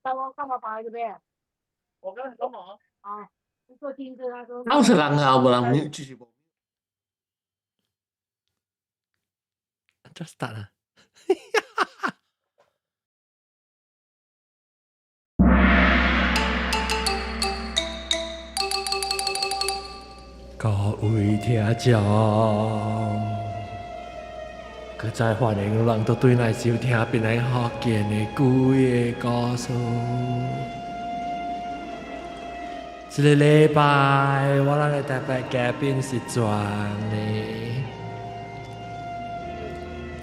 但我幹嘛跑這邊？我跟你講啊，啊，你做金子他說。有是人啊，無人 mute 就是無。 Just start 啊！各位聽眾，閣再歡迎人都對來收聽檳榔福建的鬼个故事。這個禮拜我咱的特別嘉賓是全的，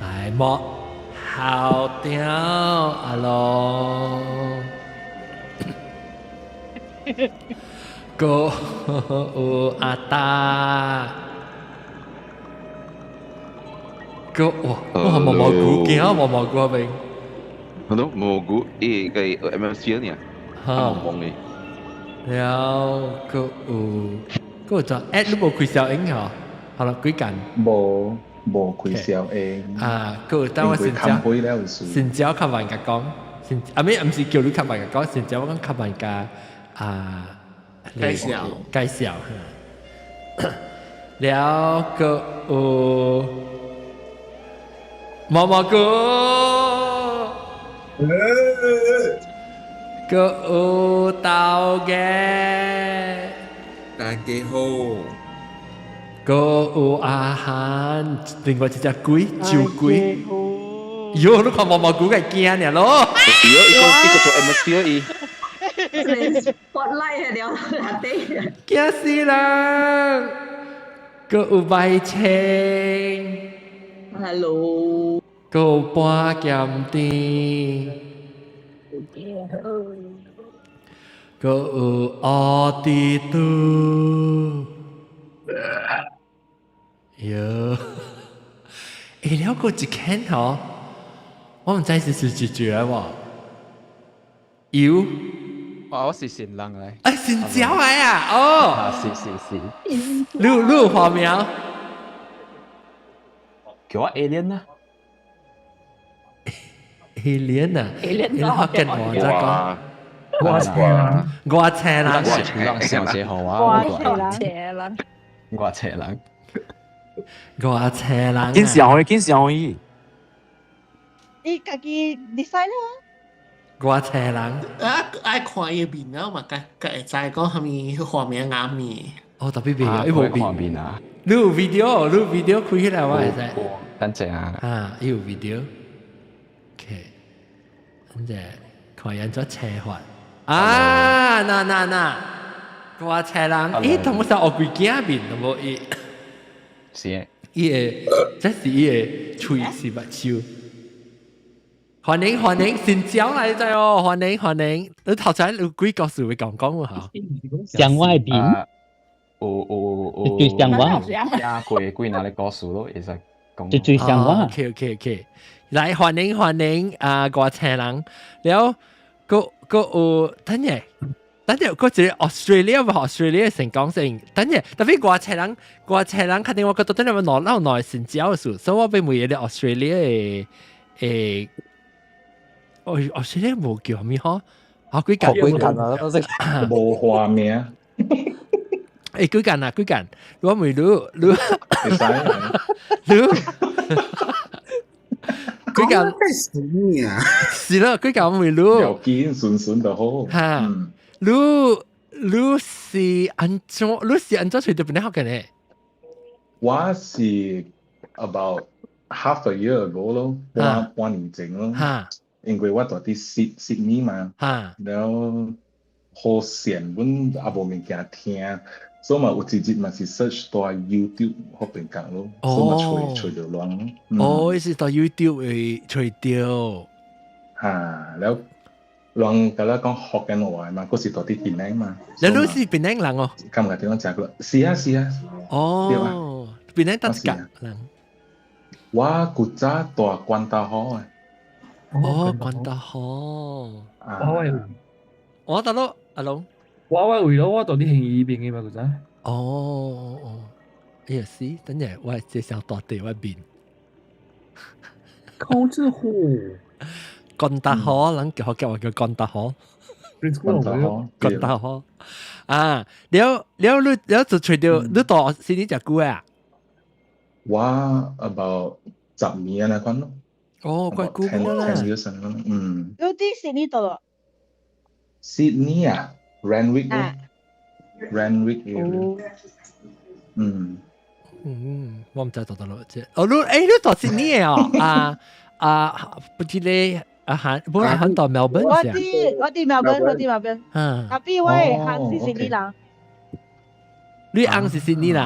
來幕後長阿龍，閣有阿達，閣哇哇毛毛菇驚毛毛菇邊，好毛菇，伊個 MFC 呢？哈，毛毛的。了閣有閣有怎？欸，你無開消音吼？好啦，幾間？無無開消音。啊，閣有等我先招，先招較慢共講，先啊咩？毋是叫你較慢共講，先招我講較慢共啊。介紹介紹。了閣有毛毛菇，閣有豆嘅，大家好。閣有阿漢，另外一隻鬼酒鬼。喲，你看毛毛菇個驚爾咯。喲，伊個伊個做 MSC 伊。 spotlight 了內底。驚死人！閣有白青。 Hello。閣有半鹹甜。閣有奧迪都。喲，欸，了閣一間吼，我毋知是是一句無？有。我是新人來。哎，新招來啊！哦。啊，是是是。你你有花名？叫我 Alien 啊。 Alien 啊？Alien 你福建話怎講？我車人，我車人，人上車好啊！我車人，我車人，我車人。緊上去，緊上去。你家己 decide 啦。我車人。啊，愛看伊面啊嘛，家家會知講啥物畫面啱面。哦，特別袂，伊無看面啊。你有 video，你有 video 開起來我會知。等陣啊。啊，伊有 video。OK，等陣看人做車法。啊，嗱嗱嗱，我車人，咦，同我說學鬼鏡面，無伊。是。伊的，這是伊的喙是目睭。歡迎歡迎，新招來在哦，歡迎歡迎。你頭先有幾個事會講講喎？像我的面，有有有，最像我，聽過幾若個故事咯，會使講。最最像我。 OK OK OK，來歡迎歡迎啊，外星人。了，閣閣有等下，等下，閣一個 Australia 無 Australia 成講成，等下，特別外星人，外星人肯定我覺得等下攞攞內新招的事，所以我欲問一個 Australia 的誒。哦，Australia 無叫咩嗬？啊，幾間？幾間啊，都識。無畫面。欸，幾間啊？幾間？我問你，你，會使。你，幾間？是咯，幾間我問你。要緊順順就好。哈，你你是按怎？你是按怎揣著檳榔福建的？我是 about half a year ago 咯，半半年前咯。因為我住佇悉悉尼嘛，了好閒，阮也無物件聽，所以嘛有一日嘛是 search 蹛 YouTube 彼邊講咯，所以嘛揣揣著人。哦，伊是蹛 YouTube 會揣著。哈，了人甲咱講福建話嘛，閣是蹛佇檳榔嘛。你你是檳榔人哦？感覺點樣食過？是啊是啊。哦，檳榔佗一角人。我古早蹛關刀河的。哦，關刀河。我我得咯，阿龍。我為咗我蹛佇興義邊的嘛，古早。哦哦，也是，等下我這小大地我面。控制戶。幹達河，人叫福建話叫幹達河。幹達河，幹達河。啊，了了你了就揣著你蹛悉尼誠久啊？我 about 10年按呢款咯。哦，怪久啦。 10 years 咯，嗯。你佇悉尼佗落？悉尼啊，Randwick 咯，Randwick area。嗯。嗯，我毋知佗佗落這。哦，你欸，你蹛悉尼的哦？啊啊，不記得啊，韓不過韓蹛墨爾本。我佇墨爾本，我佇墨爾本。嗯。 Tapi 我的翁是悉尼人。你翁是悉尼人？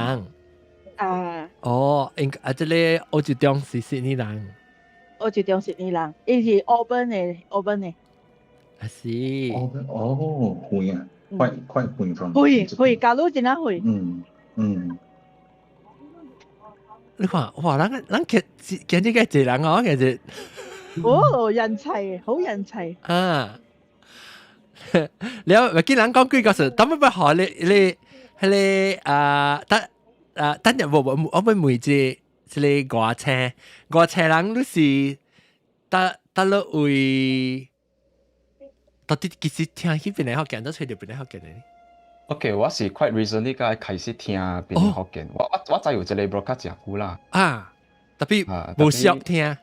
啊。哦，應啊，這個歐洲中是悉尼人。歐洲中悉尼人，伊是澳本的，澳本的。啊是。哦，遠啊，quite 遠 from。遠遠，假如真正遠。嗯嗯。你看，哇！咱咱其今日個濟人哦，其實。哦，人齊，好人齊。啊！了，見人講幾個事，等要學你你彼個啊，等啊，等日無無，我欲問一這個外星外星人，你是佗佗落位？到底其實聽彼邊的福建，都揣著邊的福建的？ OK，我是 quite recently 才開始聽檳城福建，我知有這個 broadcast 誠久啦。啊，tapi 無熟聽，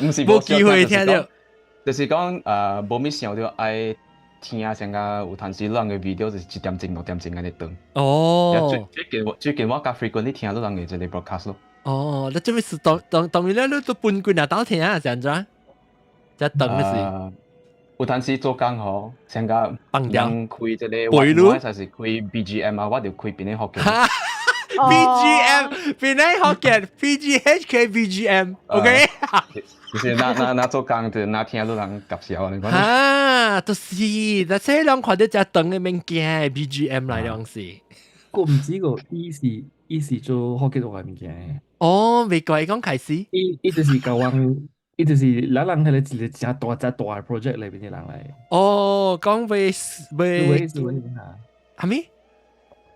毋是無機會聽著。就是講無咪想著愛聽成個有陣時人的 video 就是1點鐘2點鐘按呢長。哦。最近我較 frequently 聽你人的這個 broadcast 咯。哦，你這邊是當當當然咧，你都分幾若兜聽啊，是按怎？這長的是。有陣時做工吼，成個放掉人開這個，背路我就是開 BGM 啊，我就開檳城福建。 BGM 檳城福建 BGHK BGM，OK？就是若若若做工就若聽你人夾笑，你講。啊，就是，但這人看到這長的物件 BGM 來兩是。我毋知個，伊是做福建話物件。哦，未過講開始。伊就是教人。伊就是咱人彼個一個誠大誠大的 project 裏邊的人來。哦，講袂袂。做啥物？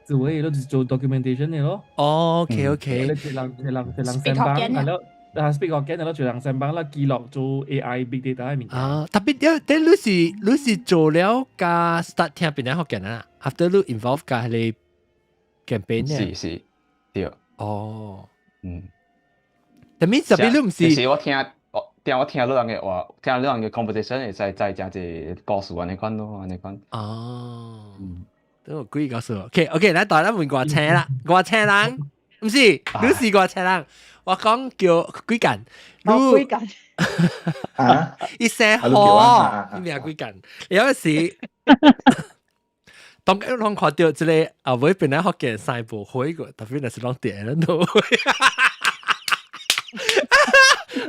做位都是做 documentation 的咯。哦，OK OK。一個人一個人一個人先幫，係咯，啊 speak 福建係咯，一個人先幫啦記錄做 AI big data 的物件。啊，tapi 你你是做了加 start 聽檳城福建啊？After 你 involve 加彼個 campaign 是是，對。哦，嗯。但係特別你毋是。其實我聽。聽我聽你人的話，聽你人的 conversation 會使知誠濟故事按呢款咯，按呢款。哦，都有幾個故事。OK OK，來大家問外星啦，外星人，毋是，你是外星人。我講叫幾間，你幾間？啊？伊姓何，伊名幾間？有時，當日攏看著這個啊，尾檳城福建三部會過，tapi 若是攏佇咱都會。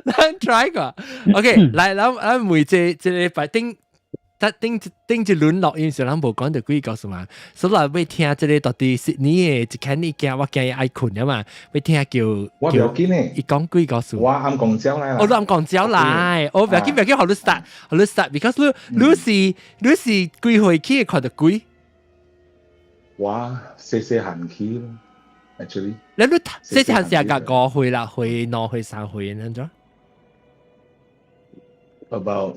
咱 try 過，OK，來，咱咱問這這個擺頂，頂頂一輪錄音時，咱無講著幾個故事嘛，所以欲聽這個到底悉尼的一間你驚，我驚伊愛睏啊嘛，欲聽叫。我不要緊呢，伊講幾個故事。我暗講招來啦。我暗講招來，我不要緊，不要緊，予你 start，予你 start，because 你你是你是幾歲起看著鬼？我細細漢起咯。Actually，你你細細漢時甲5歲、6歲、2歲、3歲按怎？About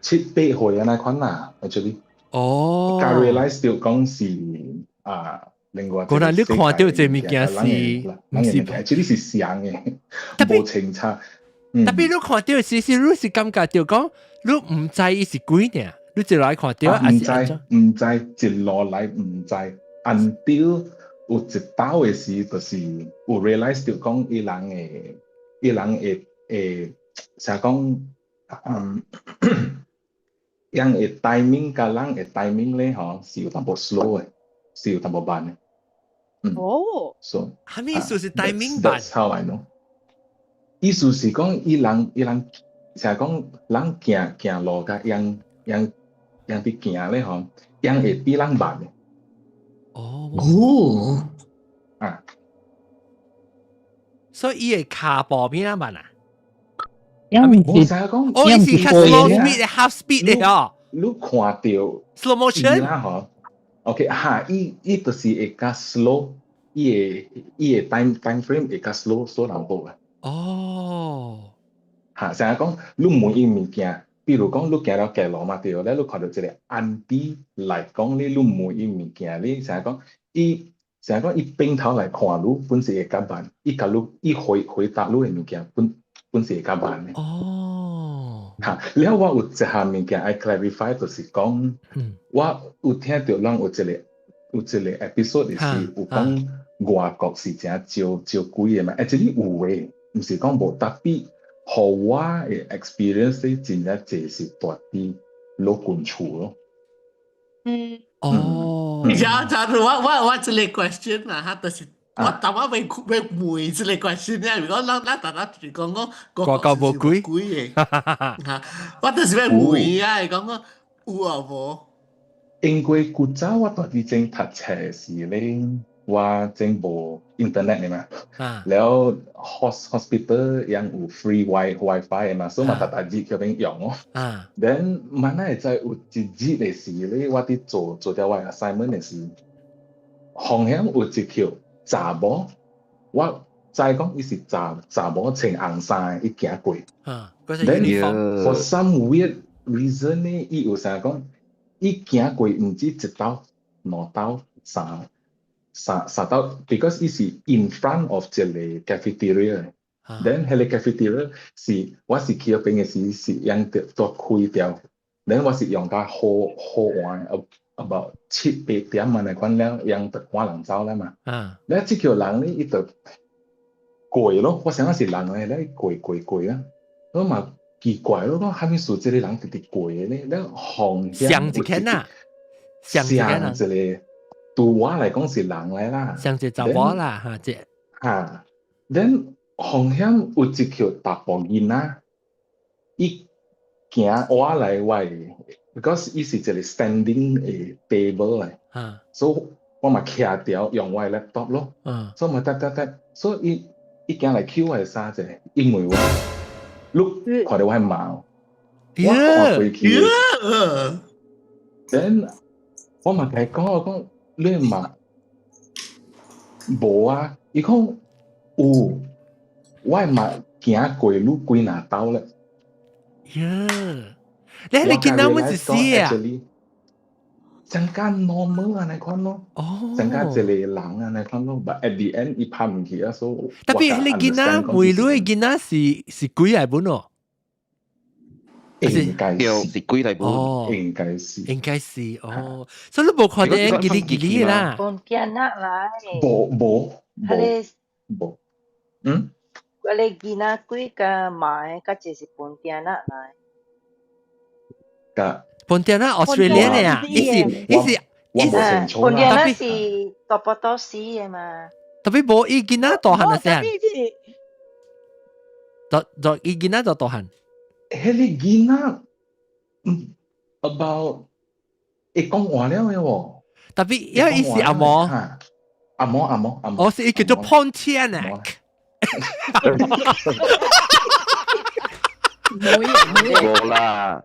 7、8歲按呢款啦，actually。哦。才 realize 著講是啊，另外。果然你看著這物件是，毋是，actually 是像的，無清楚。 Tapi 你看著時是你是感覺著講，你毋知伊是鬼爾，你一來看著毋知毋知，一路來毋知，until 有一擺的時，就是有 realize 著講伊人會，伊人會會，啥講，嗯，人的 timing 佮人的 timing 咧，吼是有淡薄 slow 的，是有淡薄慢的。嗯。哦。 So，啥物意思是 timing 慢？That's how I know。意思是講，伊人伊人，啥講，人行行路佮人人人佇行咧吼，人會比人慢的。哦。哦。啊。所以伊的跤步比咱慢啊？我知講，哦，伊是較 slow speed、half speed 的哦。你看著 slow motion 啦吼，OK 哈，伊伊就是會較 slow，伊的伊的 time frame 會較 slow slow 淡薄啊。哦。嚇，成日講你問伊物件，比如講你行了街路嘛對，咧你看到一個 auntie 來講你，你問伊物件，你成日講伊成日講伊轉頭來看你，本是會較慢，伊共你伊回回答你的物件，本本是會較慢的。哦，嚇，了我有一項物件愛 clarify，就是講，我有聽到人有一個 episode 就是有講外國是誠招招鬼的嘛，actually 有的，毋是講無，tapi 予我的 experience 真正濟是蹛佇老君厝咯。哦，假如我這個 question 啊，哈，就是我淡仔欲欲問這個 question 咧，如果咱咱逐仔就是講講外國無鬼鬼的，嚇，我就是欲問啊，講講有啊無？因為古早我蹛佇前讀冊時咧，我前無 internet 的嘛，了 hospital 樣有 free WiFi 的嘛，所以嘛逐逐日去邊用哦。Then 萬會知有一日的時咧，我佇做做掉我 assignment 的時，風險有一條查某，我知講伊是查查某穿紅衫的，伊行過。啊，嗰是 Then uniform。 for some weird reason 咧，伊有啥講，伊行過毋止一兜、兩兜、三三三兜，because 伊是 in front of 一個 cafeteria。Then 彼個 cafeteria 是我是去彼邊的時是用著都開掉，then 我是用甲好好晚，about 七八點按呢款了，用就趕人走了嘛。咧這叫人咧，伊就過咯，我想講是人咧，咧過過過啊，我嘛奇怪咯，講啥物事這個人直直過的咧，咧紅像一個啊，像一個像一個，對我來講是人來啦，像一個查某啦，嚇，這嚇，then 風險有一條查埔囡仔，伊行我來我的，because 伊是一個 standing 的 table 來，所以我嘛徛著用我的 laptop 咯，所以嘛搭搭搭，所以伊伊行來抾我的衫者，因為我你看著我的毛，我看過去，then 我嘛共伊講，我講你的毛無啊，伊講有，我的毛行過你幾若兜咧。呀，你你見到乜事啊？成間 normal 按呢款咯，成間一個人按呢款咯，but at the end 伊拍毋去啊，所以 tapi 你囡仔每女的囡仔是是鬼來本哦？應該是是鬼來本，哦，應該是，應該是哦，所以你無看到吉哩吉哩啦。本店仔來。無無無無，嗯？我咧囡仔鬼佮馬的，較濟是本店仔來。佮本店仔 Australia 的啊，伊是伊是伊是本店仔是大巴多死的嘛。 Tapi 無伊囡仔大漢的時陣，就就伊囡仔就大漢。彼個囡仔，嗯，about 會講話了的喎。 Tapi 因為伊是阿毛，阿毛阿毛阿毛。哦，是伊叫做 Pontianak。無啦。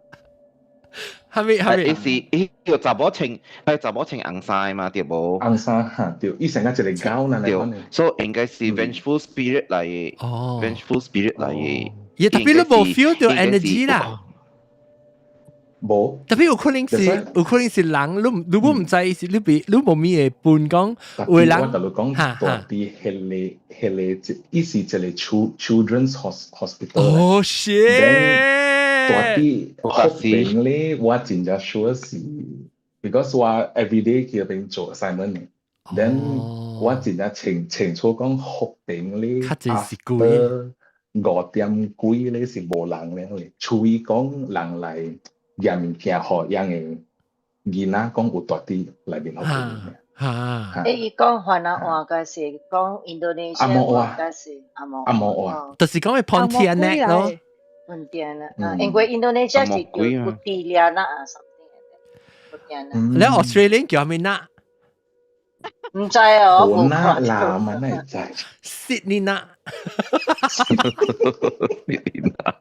係咪係咪？伊是伊叫查某穿，係查某穿紅衫嘛，對無？紅衫嚇，對，伊成個一個狗那對，所以應該是 vengeful spirit 來的。哦，vengeful spirit 來的。也 tapi 你無 feel 到 energy 啦。無。 Tapi 有可能是有可能是人，你你無毋知是你別你無咪會分講有人。我共你講，蹛佇彼個彼個伊是一個 children's hospital。哦，shit！蹛佇彼邊咧，我真正 sure 是，because 我 everyday 去彼邊做 assignment 的，then 我真正清清楚講彼邊咧，after 5點幾咧是無人了的，除非講人來驗物件，予樣的囡仔講有蹛佇內面彼邊。嚇！欸，伊講番仔話，還是講印度尼西亞話，還是紅毛紅毛話？就是講的 Pontianak 咯。 Pontianak，啊，因為印度尼西亞是叫 Kuntilanak 啊，something。你 Australian 叫咩nak？毋知啊，我無看。啦，嘛哪會知？Sydney nak。 Sydney nak。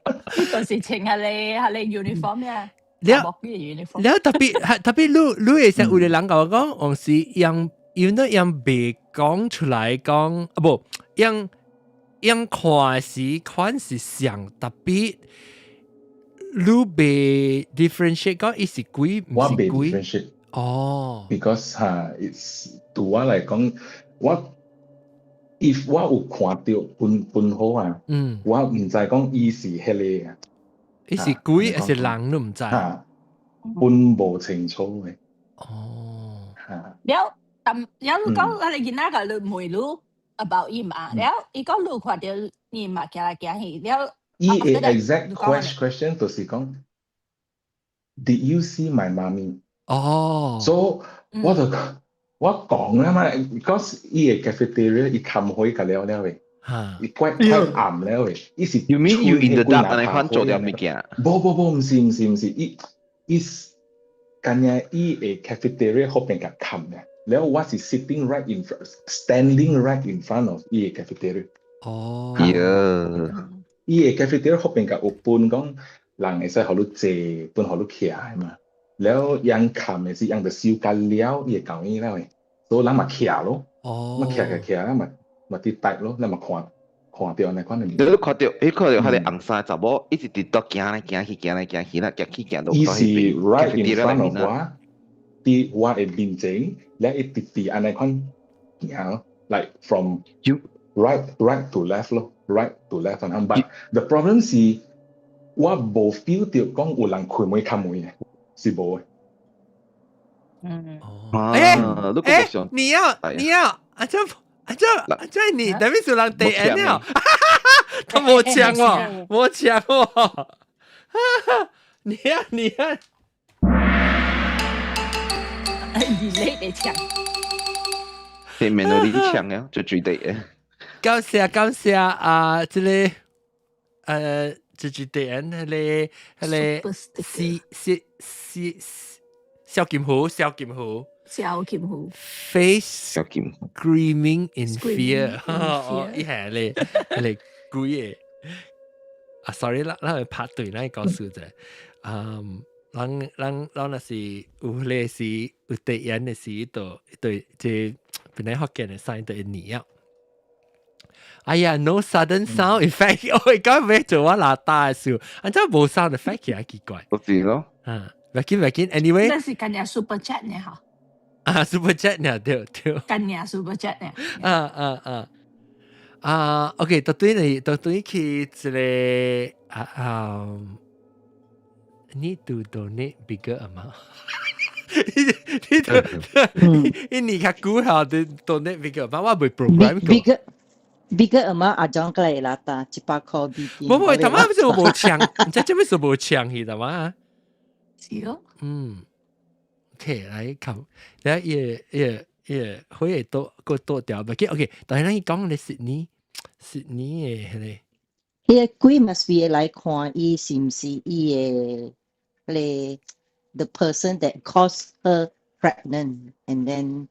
嗰時穿係你係你 uniform 呀？了了特別特別，你你會識有個人共我講，往時用用得用袂講出來講，啊無用用看時款是像，tapi 你袂 differentiate 講伊是鬼，毋我袂是鬼。 differentiate。哦。 Because 哈，it's 對我來講，我 if 我有看到本本好啊，我毋知講伊是彼个啊。伊是鬼還是人，你毋知？哈，本無清楚的。哦。哈。了，但了你講彼个囡仔共你問你 about 伊嘛，了伊講你看著你嘛行來行去，了。伊的 exact question 就是講，Did you see my mommy？哦。 So 我就我講啦嘛，because 伊个 cafeteria 伊冚開個了了的，伊怪怪暗了的，伊是 You mean you in the dark 按呢款做著物件？無無無，毋是毋是毋是，伊伊干影伊个 cafeteria 後邊共冚的，了我是 sitting right in front，standing right in front of 伊个 cafeteria。哦。呀。伊个 cafeteria 後邊共有分講，人會使予你坐，分予你徛的嘛。了人冚的是人就收甲了，伊會共伊了的，所以人嘛徛咯，嘛徛徛徛，嘛嘛佇台咯，咱嘛看看著按呢款的物。你看著，彼看著彼个紅衫查某一直佇倒行來行去，行來行去啦，行去行到。伊是 right in front of 我，佇我的面前，了伊直直按呢款行咯，like from right to left 咯，right to left 按呢，but the problem 是我無 feel 著講有人開門敲門的，是無的。嗯。欸欸，你要你要啊這啊這啊這你等於是人第一了，他無搶喎，無搶喎，你啊你啊，你你搶，前面都你搶啊，就最對嘅。感謝感謝啊，這个這這點彼个彼个 C C C 蕭金虎，蕭金虎，蕭金虎，face screaming in fear，哦，伊係咧，咧鬼嘅。啊，sorry 啦，咱去拍對，咱講數者，嗯，咱咱咱若是有咧是有地緣的時，就對這本來福建的聲就會膩啊。哎呀，no sudden sound effect，我而家欲做我喇叭的時候，按怎無 sound effect 起來奇怪。不是咯。啊，袂緊袂緊，anyway。這是今日 super chat 呢，嗬。啊，super chat 呢，對對。今日 super chat 呢。啊啊啊！啊，OK，到對你，到對去這个啊啊，need to donate bigger amount。你你你較久後 donate bigger amount，我袂 program 過。 bigger bigger amount 阿張過來啦，打100塊美金。無無，他媽不是無搶，毋知做咩事無搶去，他媽。是咯。嗯，OK，來看，來也也也，會多個多掉，袂緊，OK，但係咱講咧悉尼，悉尼的彼个。彼个鬼 must be 來看伊是毋是伊的彼個 the person that caused her pregnant and then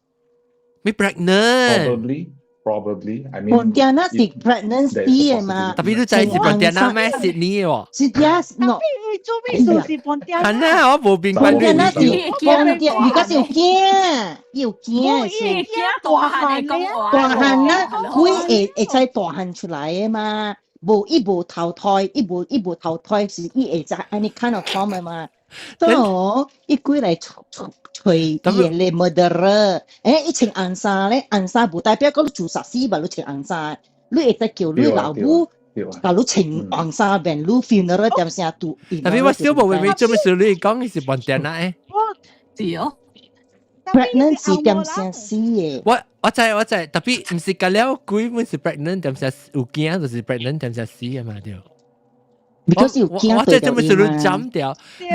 沒 pregnant。 Probably, probably. I mean, Pontianak 是 pregnancy 的嘛？ Tapi 你知是 Pontianak 咩？悉尼喎。是 yes no。做咩事是 Pontianak？係啊，我無明白。 Pontianak 是 Pontianak，because 有囝，有囝是。囝大漢的講話。大漢啦，鬼會會使大漢出來的嘛？無伊無投胎，伊無伊無投胎，是伊會知按呢 kind of form 的嘛？所以伊鬼來揣伊的 murderer，欸，伊穿紅衫咧，紅衫無代表講你自殺死吧？你穿紅衫，你會使叫你老母，共你穿紅衫變你 funeral 點聲拄。 Tapi 我小無明做咩事？你講伊是 Pontianak 的？是哦。 pregnant 是點聲死的。我我知我知，tapi 毋是甲了鬼本是 pregnant 點聲有囝就是 pregnant 點聲死的嘛對。 Because 有囝我這做咩事你斬掉？你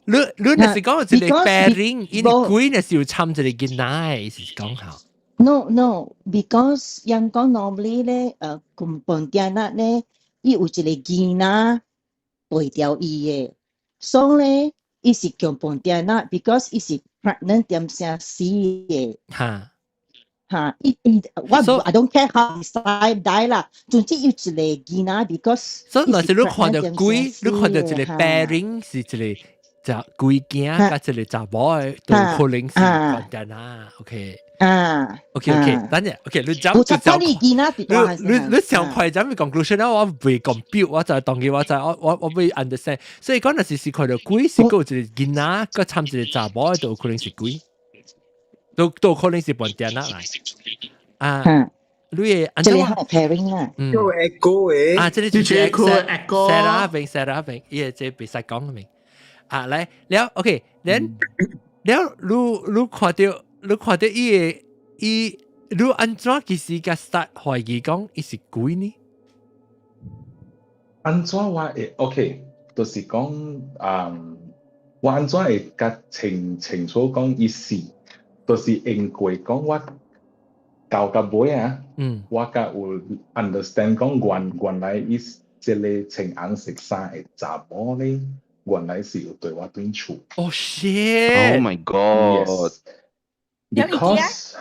你你若是講一個 bearing，因為鬼若是有參一個囡仔，是講好。 No no，because 人講 normally 咧，咁 Pontianak 咧，伊有一個囡仔對掉伊的，所以咧，伊是叫 Pontianak，because 伊是 pregnant 點聲死的。哈。哈，伊伊我 I don't care how he die 啦，總之有一個囡仔，because 所以若是你看著鬼，你看著一個 bearing 是一個就鬼囝佮一个查某的，都可能是關鍵啊。OK。啊。 OK，等陣，OK，你講就講你見啦，你上快講咪 conclusion 啦，我未 compute，我就當佢我就我未 understand，所以講若是看到鬼是閣有一個囡仔，閣參一個查某的，都有可能是鬼，都可能是半點啦來。啊，你會這個係 pairing 啦，嗯，叫 echo 嘅，啊，這個就是 echo echo， Sarah 邊 Sarah 邊，伊個這袂使講明。啊，來了，OK，then 了，你看到伊個伊，你按怎其實共 start 懷疑講伊是鬼呢？按怎我會 OK，就是講，我按怎會較清清楚講伊是，就是因為講我到到尾啊，我較有 understand 講原來伊這個穿紅色衫的查某咧，原來是有對我轉厝。 Oh shit! Oh my god! Yes. Because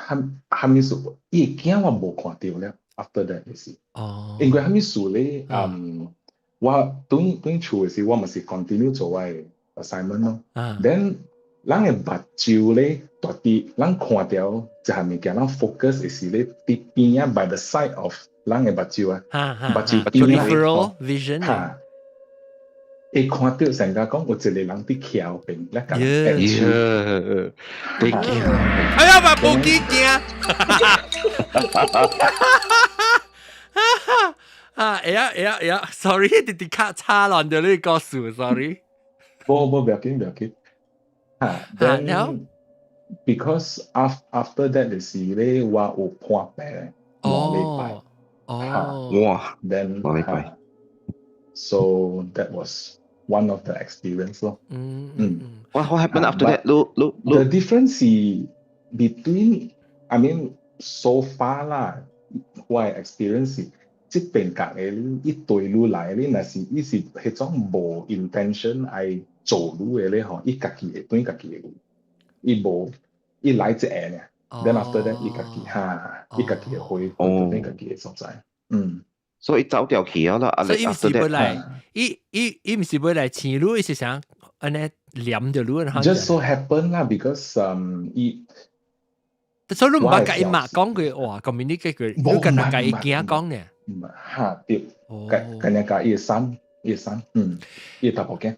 蝦米事，伊的囝我無看著了。After that 是，哦，因為蝦米事咧？我轉轉厝的時，我嘛是 continue 做我的 assignment 咯。Then 咱的目睭咧，蹛佇咱看著一項物件，咱 focus 的是咧佇邊仔 by the side of 咱的目睭啊，目睭邊仔 peripheral vision 哈，會看著成個講有一個人佇橋邊咧共耶，對驚，哎呀，嘛無記驚。啊，會啊會啊會啊，sorry，直直卡插亂著你故事，sorry。無無，不要緊不要緊。哈，then because after that 就是咧，我有破病2禮拜。哦，哇，then 2禮拜。 So that was one of the experience 咯。What happened after that? 你你 The difference 是 between, I mean, so far 啦，我的 experience 是，這邊隔的伊對你來，你若是伊是彼種無 intention 愛做你的咧吼，伊家己會轉家己的位，伊無伊來一下爾，then after that 伊家己哈，伊家己會回轉家己的所在，嗯。所以走掉去了啦，所以伊毋是欲來，伊毋是欲來請你，伊是想按呢黏著你。 Just so happen 啦，because 伊，所以你毋捌共伊媽講過話，communicate 過，你敢若共伊囝講呢？毋哈對，敢若共伊的孫，伊的孫，伊的查某囝。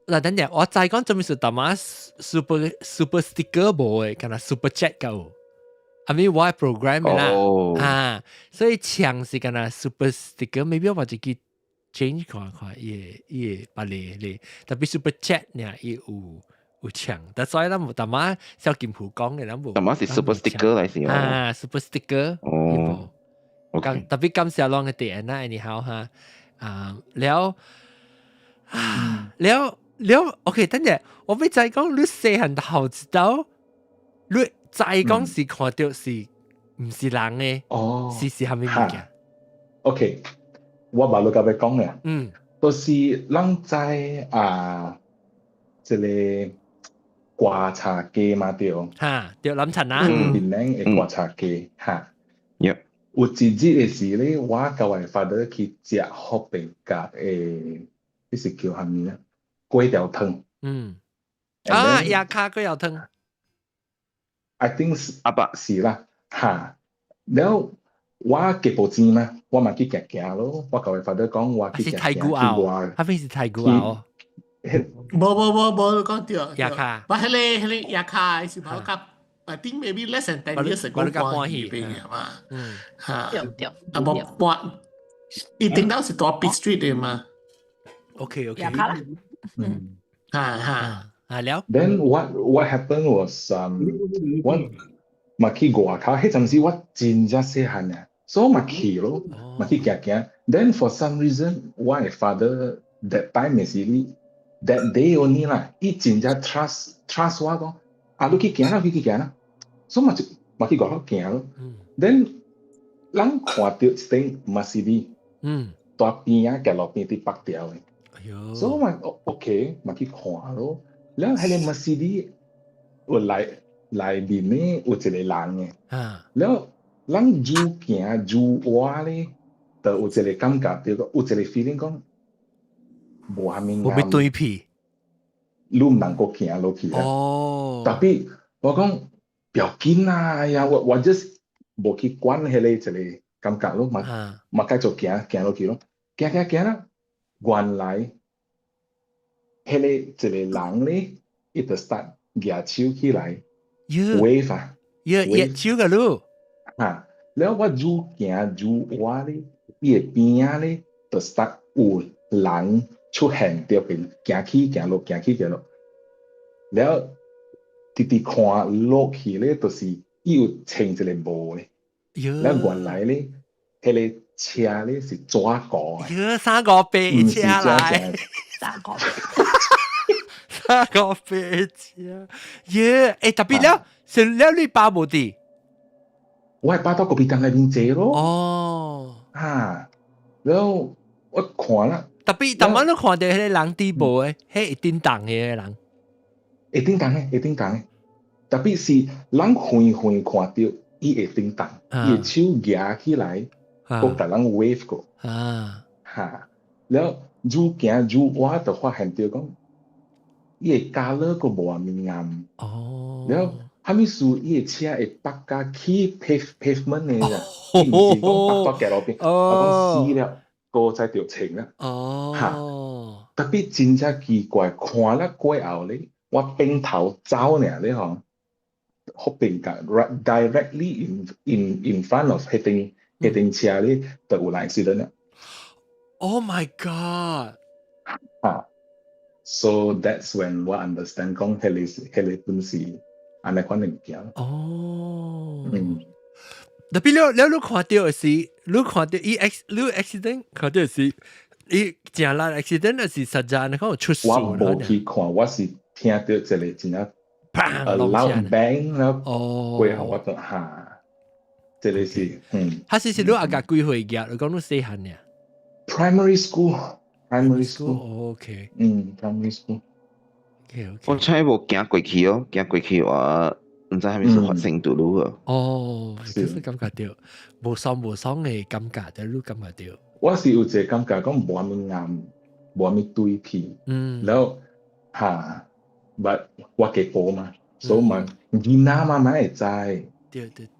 嗱，等陣我再講做咩事？大媽 super sticker 無的，敢若 super chat 夠。I mean 我 program 啦，啊，所以牆是敢若 super sticker，maybe 我自己 change 看看，伊個伊個別個咧，特別 super chat 呢，伊有牆，但所以咱無大媽小金鋪講的，咱無。大媽是 super sticker 來是哦。啊，super sticker。哦。感特別感謝攏的點啊，anyhow 哈，啊，了啊，了了，OK，等陣我欲知講你細漢頭一道，你知講是看著是毋是人的？哦，是啥物物件？OK，我捌你甲欲講嘅，就是咱知啊，這個瓜茶雞嘛對，哈，對，林陳啊，檳榔的瓜茶雞，哈，有一日的時咧，我佮我 father 去食福平甲的，彼是叫啥物啊？粿條湯。啊，亞卡粿條湯。 I think 是阿伯是啦，哈。了我加無錢嘛，我嘛去行行咯。我佮我 father 講，我去行行去外。彼邊是太古後。無無無無，講對。亞卡。我彼個亞卡是跑較。I think maybe less than 10 years ago 搬去邊嘅嘛。嚇。對對。啊無搬，伊頂到是蹛 Pitt Street 的嘛。 OK。亞卡啦。哈哈。啊了。 Then what happened was 我嘛去外口，彼陣時我真正細漢啊，所以我嘛去咯，嘛去行行。Then for some reason 我的 father that time 是 that day only 啦，伊真正 trust 我講，啊你去行啦，你去行啦，所以嘛就嘛去外口行咯。Then 咱看著一頂嘛是你，蹛邊仔行路邊佇北條的，所以我嘛 OK 嘛去看咯。了彼個嘛是你有內內面呢有一個人的，了咱愈行愈倚咧，就有一個感覺，就講有一個 feeling 講無啥物無欲對皮。你毋通閣行落去啊。Tapi 我講不要緊啦，哎呀，我 just 無去管彼個一個感覺咯，嘛嘛繼續行行落去咯，行行行啦，原來彼個一個人咧，伊就 start 舉手起來 wave 啊，舉手個路，啊，了我愈行愈倚咧，伊的邊仔咧就 start 有人出現佇邊行起行落，行起行落，了直直看落去咧，就是伊有穿一個帽咧，了原來咧，彼個車咧是紙糊的，喲，三個白車來，三個三個白車，耶！欸，特別了，是了你爸無佇？我係爸到隔壁店內面坐咯。啊，然後我看啦， Tapi 逐擺你看著彼個人佇無的，彼會叮當的人，會叮當的，會叮當的。Tapi 是人遠遠看著，伊會叮當，伊的手舉起來，閣共人 wave 過。哈，了愈行愈倚就發現著講，伊的 colour 閣無遐暗。了，啥物事伊的車會北甲去 pavement 的啦，伊毋是講北到街路邊，我講死了，閣再著穿啦。哈，特別真正奇怪，看了過後咧，我轉頭走爾咧吼，彼邊甲 right directly in front of 彼間車咧，就有人 accident 啦。 Oh my God！啊，so that's when 我 understand 講彼個本是按呢款的物件。特別你看著的是，你看著伊 acc 你 accident 看著的是，伊誠力 accident 的是實在你講有出事。我無去看，我是聽著一個真正砰 loud bang 了，過後我就哈，這個是他是你阿家幾歲嘅？你講你細漢呢？Primary school，primary school。 嗯，primary school。 OK。我猜無行過去哦，行過去話毋知係咪是發生拄路啊？哦，就是感覺著無爽無爽的感覺，就你感覺著。我是有一個感覺講無啥物暗，無啥物對皮，然後哈，but 我家婆嘛，所以嘛囡仔嘛嘛會知，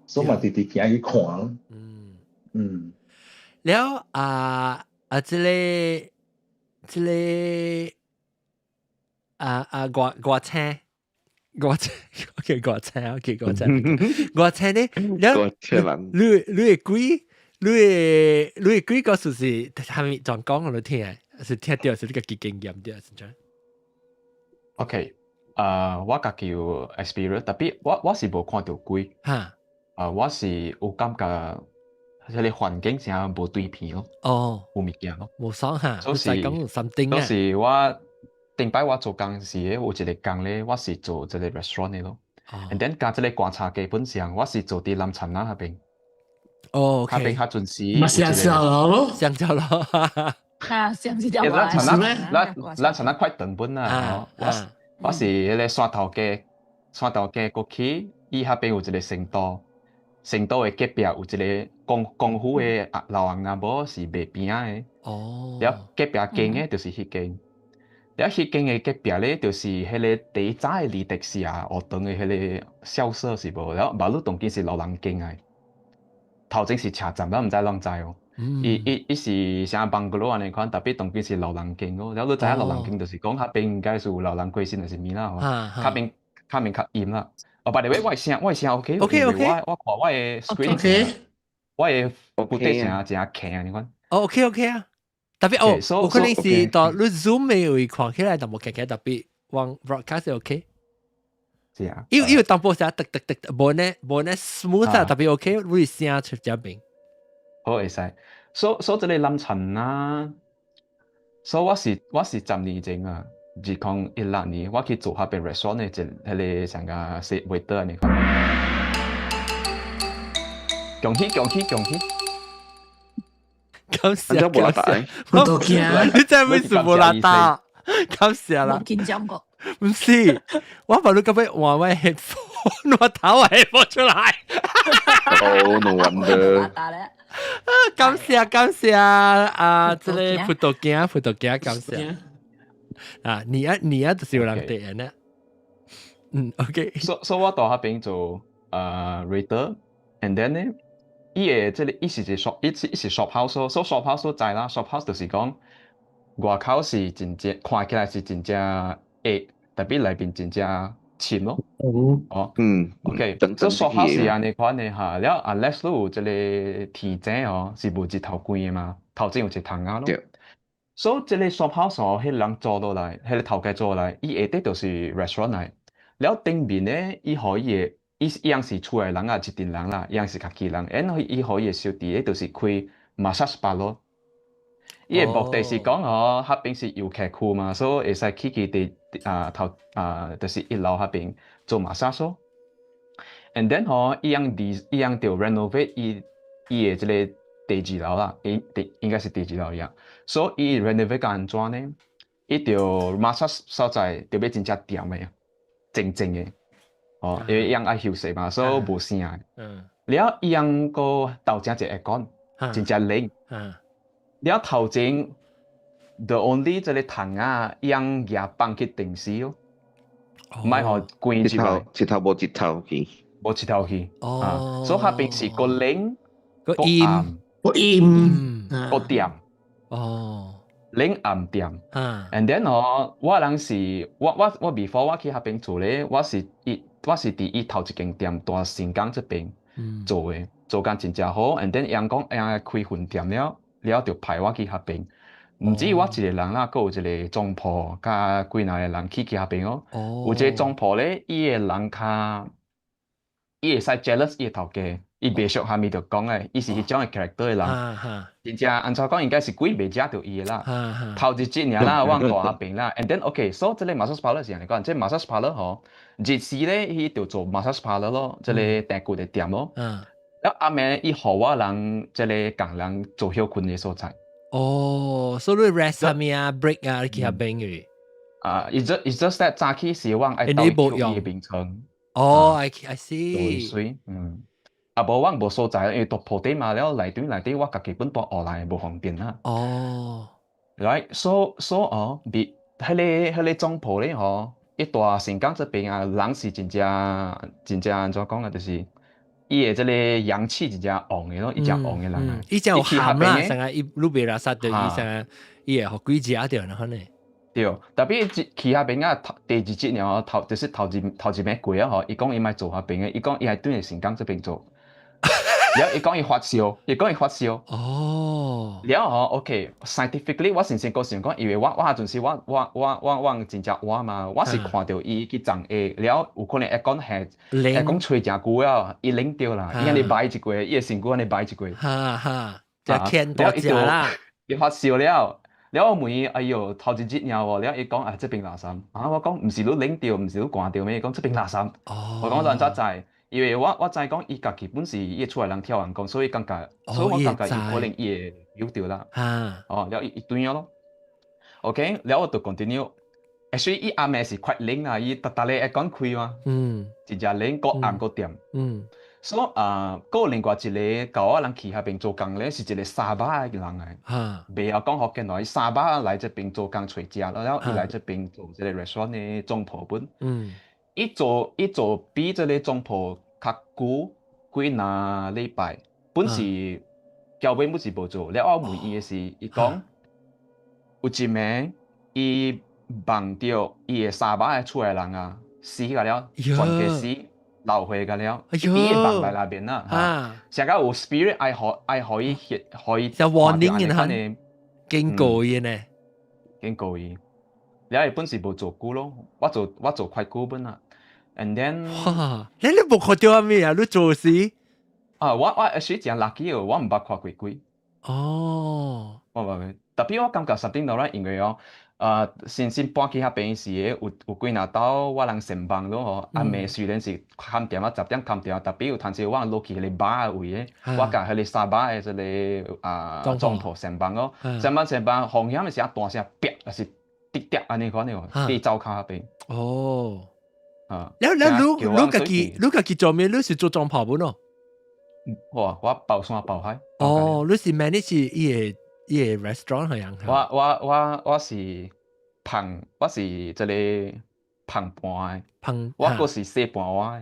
所以嘛直直行去看咯。了啊啊，這個啊啊外車外車，OK 外車，OK 外車，外車呢？了你的鬼，你的鬼故事是啥物狀況？我聽，是聽著是你家己經驗著，是怎？OK，啊，我家己有 experience，特別我是無看著鬼，我是有感覺，彼個環境誠無對片咯，有物件咯，無爽哈，所以講 something 當時我頂擺我做工時，有一個工咧，我是做這個 restaurant 的咯，and then 佮這個觀察基本上我是做佇南田仔彼邊，彼邊較準時，嘛上橋咯，上橋咯，啊，上一條咱田仔，咱田仔快長本啊，我是彼個山頭家，山頭家過去，伊彼邊有一個成都，成都的隔壁有一個公府的老翁阿某是賣餅仔的，了隔壁間的就是彼間。了，彼間的隔壁咧，就是彼個第早的李德社學堂的彼個校舍是無？了，馬路當今是老人間的，頭前是車站，咱毋知攏知哦。伊是啥 bungalow 按呢款，特別當今是老人間哦。了，你知影老人間就是講彼邊應該是有老人過身還是物啦吼？較面較陰啦。哦，by the way，我的聲 OK。 OK。我看我的 screen，我的骨底誠誠強按呢款。哦，OK OK 啊。特別哦，有可能是到你 Zoom 的位看起來淡薄奇奇，特別往 broadcast OK。是啊。因為淡薄聲得得得，無呢 smooth 啊，特別 OK，你聲出這邊。好會使。所以這個南田啊，所以我是10年前啊，2016年，我去做彼邊 restaurant 的一彼個啥個是 waiter 按呢款。恭喜恭喜恭喜！感謝感謝，我都驚，你真係會無啦打，感謝啦。冇緊張過。唔是，我把你咁樣換我 headphone，我頭 headphone 出來。哦，no wonder。感謝感謝啊！這個葡萄鏡葡萄鏡感謝。啊，你啊你啊，就是有人地呢。嗯，OK。 So 我到彼邊做waiter，and then 呢，伊個這個伊是一個 shop，伊是 shop house 咯，所以 shop house 所在啦，shop house 就是講外口是真正看起來是真正矮，特別內邊真正深咯。哦，OK，所以 shop house 是按呢款的哈，了 unless 你有這個天井哦，是無日頭光的嘛，頭前有一個窗仔咯。所以這個 shop house 哦，彼人做落來，彼個頭家做落來，伊下底就是 restaurant 來。了頂面咧，伊予伊的，伊伊樣是厝的人啊，一陣人啦，伊樣是家己人，然後伊予伊的小弟咧，就是開 massage parlour。伊的目的是講哦，彼邊是遊客區嘛，所以會使去佇啊頭啊，就是一樓彼邊做 massage 咯。And then 吼，伊樣佇伊樣著 renovate 伊伊的這個第二樓啦，伊第應該是第二樓樣。所以伊 renovate 甲按怎呢？伊著 massage 所在著欲真正恬的，靜靜的，哦，因為伊樣愛休息嘛，所以無聲的。了伊樣閣頭前一個 aircon，真正冷。了頭前 the only 這個窗仔，伊樣舉放去電視咯，毋愛予關入來。日頭無日頭去，無日頭去。哦。所以彼邊是閣冷，閣陰，閣陰，閣恬。冷暗恬。And then 哦，我人是，我 before 我去彼邊做咧，我是佇伊頭一間店大新港這邊做的，做工真正好。And then 伊翁講，伊翁開分店了，了就派我去彼邊。毋止我一個人啦，閣有一個總鋪，佮幾若個人去彼邊哦。有一個總鋪咧，伊的人較，伊會使 jealous 伊的頭家，伊袂熟蝦米就講的，伊是彼種的 character 的人。真正按怎講，應該是鬼袂食著伊的啦。頭一日爾啦，我住彼邊啦，and then OK，so 這個 massage parlour 是按呢講，這個 massage parlour 吼，日時咧伊就做 massage parlour 咯，這個訂骨的店咯。了暗暝伊予我人這個工人做歇睏的所在。哦，所以你 rest 啥物啊，break 啊，你去彼邊嘅。啊，it's just that 早起時我愛倒去伊的眠床。哦，I see。水，嗯。啊，無我無所在，因為蹛鋪底嘛，了內底內底我家己本蹛學來無方便啦。Right，so 哦，別彼個總鋪咧吼，伊蹛新港這邊啊，人是真正真正按怎講啊，就是伊的這個陽氣真正旺的咯，伊真旺的人啊。伊真有含啦，成個伊你袂垃圾著伊成個伊會予鬼食著啦，可能。對，特別去彼邊啊，頭第二日爾頭就是頭一暝過啊吼，伊講伊莫做彼邊的，伊講伊愛轉去新港這邊做。了伊講伊發燒，伊講伊發燒。了吼，OK，scientifically 我先先講想講，因為我彼陣時我真正活嘛，我是看著伊去送下，了有可能會講係會講吹誠久了，伊冷著啦，伊按呢擺一過，伊的身軀按呢擺一過。哈哈，就牽大隻啦。伊發燒了，了我問伊，哎喲，頭一日爾喎，了伊講啊，這邊垃圾，啊，我講毋是你冷著，毋是你寒著咩？伊講這邊垃圾。我講咱怎知？因為我知講伊家己本是伊厝內人跳人工，所以感覺，所以我感覺伊可能伊會有著啦。哦，了伊伊轉咗咯。OK，了我就 continue。所以伊暗暝是快冷啦，伊逐逐日會講開嘛。真正冷，閣暗閣恬。所以啊，閣有另外一個舊我人去彼邊做工咧，是一個沙巴的人來。袂曉講福建話，伊沙巴來這邊做工揣食，了伊來這邊做這個 restaurant 的總鋪本。伊做比這個總鋪較久幾若禮拜，本是交尾本是無做，了我問伊的是，伊講有一暝伊夢著伊的沙巴的厝的人啊死甲了，全家死流血甲了，伊佇伊的夢內內面啦，成個有 spirit 愛予愛予伊予伊就 warning 的警告伊呢，警告伊，了伊本是無做久咯，我做快久本啦。And then，哇！你無看著啥物啊？你做時？啊，我是真 lucky 哦，我毋捌看過鬼。我無捌，特別我感覺十點多啦，因為哦，先先搬去彼邊時有幾若晝我人上班咯吼，暗暝雖然是冚店啊，10點冚店，特別有當時我落去彼個 bar 位的，我共彼個沙巴的這個啊總鋪上班咯，上班上班，風險的時大聲啪，抑是滴滴按呢款的哦，佇灶跤彼邊。啊！了了，你家己做咩？你是做裝鋪本咯？哇！我包山包海。哦，你是 manage 伊個伊個 restaurant 係樣？我是捧，我是這個捧盤的，捧我閣是洗盤碗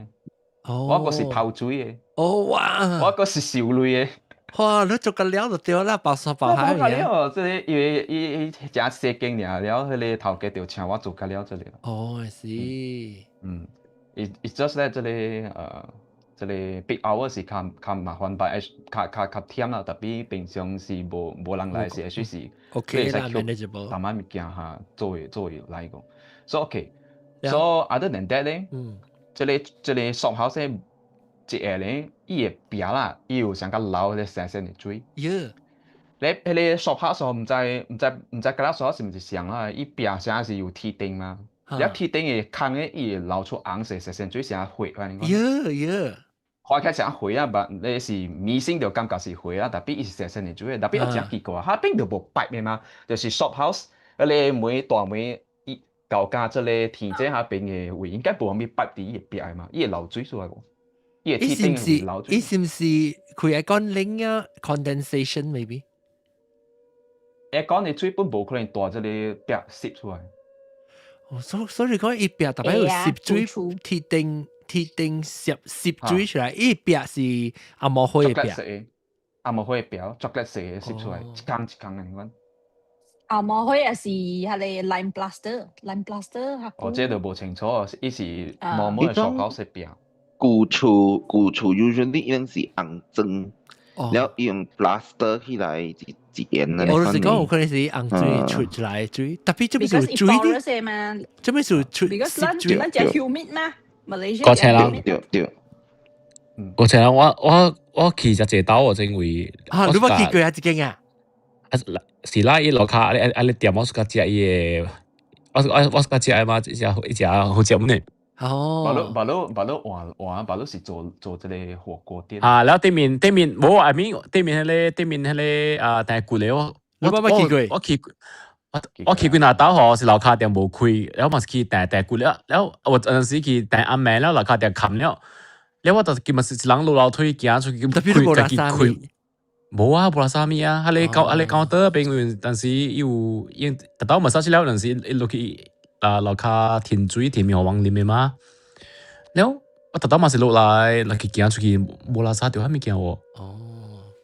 的，我閣是泡水的，哦哇，我閣是受累的。哇！你做個了就對啦，包山包海嘅。了，這個因為伊伊誠細間爾，了彼個頭家就請我做較了這個。哦，是。嗯，it just that 這個 peak hour 是較較麻煩，但係較較較忝啦。特別平常時無無人來時，隨時 OK 啦，manageable。淡仔物件哈，做會做會來個。So OK，so other than that 咧，這個 shop house 一個咧，伊的壁啦，伊有上較流彼個腥腥的水。咧，彼個 shop house 毋知毋知毋知佮咱 shop 是毋是仝啦？伊壁啥是有鐵釘嘛？了鐵釘的空咧，伊會流出紅色腥腥水，成血按呢款。喲喲。看起來成血啊，但你是迷信就感覺是血啊，特別伊是腥腥的水，特別又誠奇怪，彼邊就無 pipe 的嘛，就是 shop house，彼個門大門伊到家這個天井彼邊的位，應該無啥物 pipe 佇伊的壁的嘛，伊會流水出來無？伊伊是毋是？伊是毋是佢係講冷啊？condensation maybe？會講的水本無可能大這個壁濕出來。哦，所以講伊壁特別有濕水，鐵釘鐵釘濕濕水出來，伊壁是紅毛灰的壁。紅毛灰的壁，chocolate 色的濕出來，一空一空的款。紅毛灰也是彼个 lime plaster，lime plaster。哦，這就無清楚，伊是毛毛的小口色壁。舊厝舊厝 usually 伊是紅磚，了用 plaster 起來一一沿的。我就是講有可能是紅水出出來水，特別這邊是水的嘛？這邊是出濕水。咱食 humid 嘛？Malaysia 過車人，對對。過車人，我去食一兜，我正為。啊，你捌去過啊？這間啊？啊，是啦，伊樓跤啊啊你店我是較食伊的，我是較食的嘛，一隻一隻好食呢。哦，巴魯巴魯巴魯換換巴魯是做做這個火鍋店。啊，然後對面對面無，I mean 對面彼个對面彼个啊，但係舊個我你捌捌去過？我去我我去幾若兜吼，是樓跤店無開，然後嘛是去訂訂舊了，然後我有陣時去訂暗暝了，樓跤店冚了，了我就今日是一人落樓梯行出去，開家己開。無啊，無垃圾物啊，彼個彼個高德邊，但是伊有因特兜嘛啥去了，但是伊落去啊樓跤填水填麵予人啉的嘛。了我特兜嘛是落來，落去行出去無垃圾著彼物件無。哦，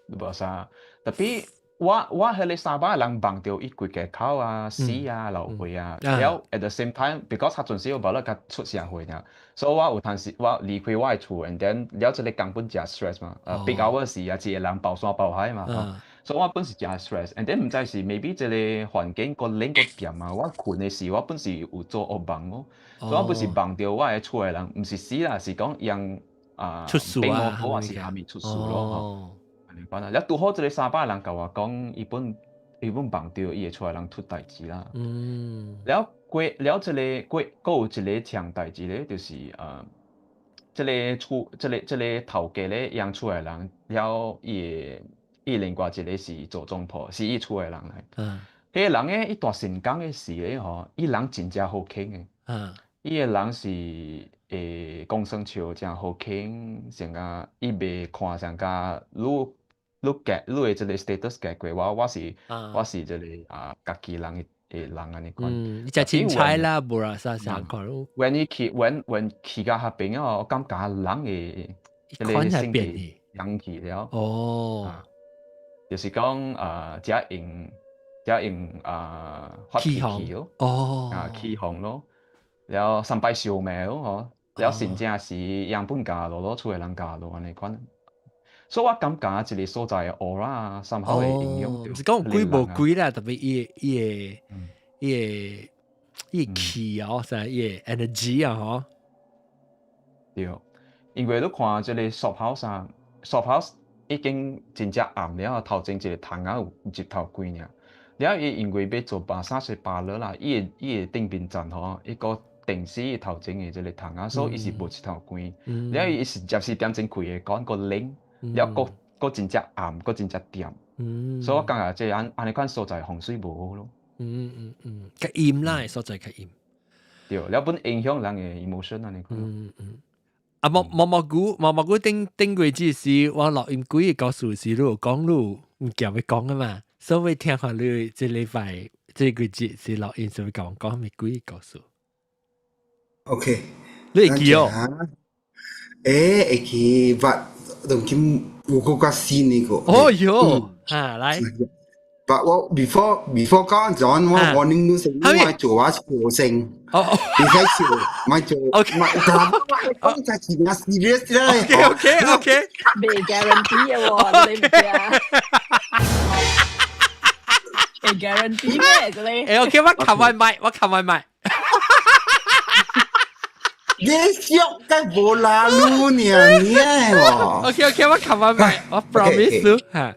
無垃圾，特別我彼个沙巴人望著伊規家口啊、死啊、流血啊，了 at the same time，because 較陣時我無咧較出社會爾，所以我有當時我離開我的厝，and then 了這個工本誠 stress 嘛，peak hour 時啊，一個人包山包海嘛，所以我本是誠 stress，and then 毋知是 maybe 這個環境閣冷閣掂啊，我睏的時我本是有做噩夢哦，所以我本是夢著我的厝的人，毋是死啦，是講用啊出事啊，還是啥物出事咯吼。按呢款啊，了拄好這个三百人共我講，伊本夢著伊的厝的人出代誌啦。了過了這个過，閣有一個長代誌咧，就是這个厝，這個頭家咧養厝的人，了伊的伊另外一個是做總鋪，是伊厝的人來。彼个人咧，伊蹛新港的時咧吼，伊人真正好傾的。伊的人是會講耍笑，誠好傾，成個伊袂看上甲愈愈加愈的這個 status 加過我，我是這個啊家己人的的人按呢款。嗯，你食凊彩啦，無啦啥啥看咯。 When 伊去，when 去到彼邊哦，我感覺人的這個性格變去了。就是講啊，誠用誠用啊發脾氣咯。啊，起哄咯，了三擺相罵咯吼，了甚至是樣本教落咯，厝的人教落按呢款。所以我感覺一個所在的 aura 啊，三好會影響毋是講鬼無鬼啦，特別伊的伊的伊的氣哦，啥伊的 energy 啊，吼。對，因為你看這個 shop house 啊，shop house 已經真正暗了，頭前一個窗仔有日頭光爾。了伊因為欲做 massage parlour 啦，伊的頂邊層吼，伊閣電死頭前的這個窗仔，所以伊是無日頭光。了伊是12時點鐘開的，講閣冷。了閣閣真正暗，閣真正恬。所以我感覺這按按呢款所在風水無好咯。嗯嗯嗯，較陰啦，所在較陰。對，了本影響人的 emotion 按呢款。嗯嗯。啊，毛毛毛菇毛毛菇頂頂過這時，我錄音幾個故事是你有講你有物件欲講啊嘛。所以聽看你這禮拜這個節是錄音，所以講講咪鬼故事。 OK，你會記哦？欸，會記，but 當今有個較新的個。哦喲，哈來。 But 我 before 講咗，我 warning 你先，我做我笑聲。哦，你使笑，我做。 OK。我講就係真 serious 啦。 OK。未 guarantee 嘅喎，你唔知啊？未 guarantee 咩？嗰啲。欸 OK，我冚埋麥，我冚埋麥。你笑該無啦嚕呢？你喎。 OK，我冚埋麥，我 promise 你嚇。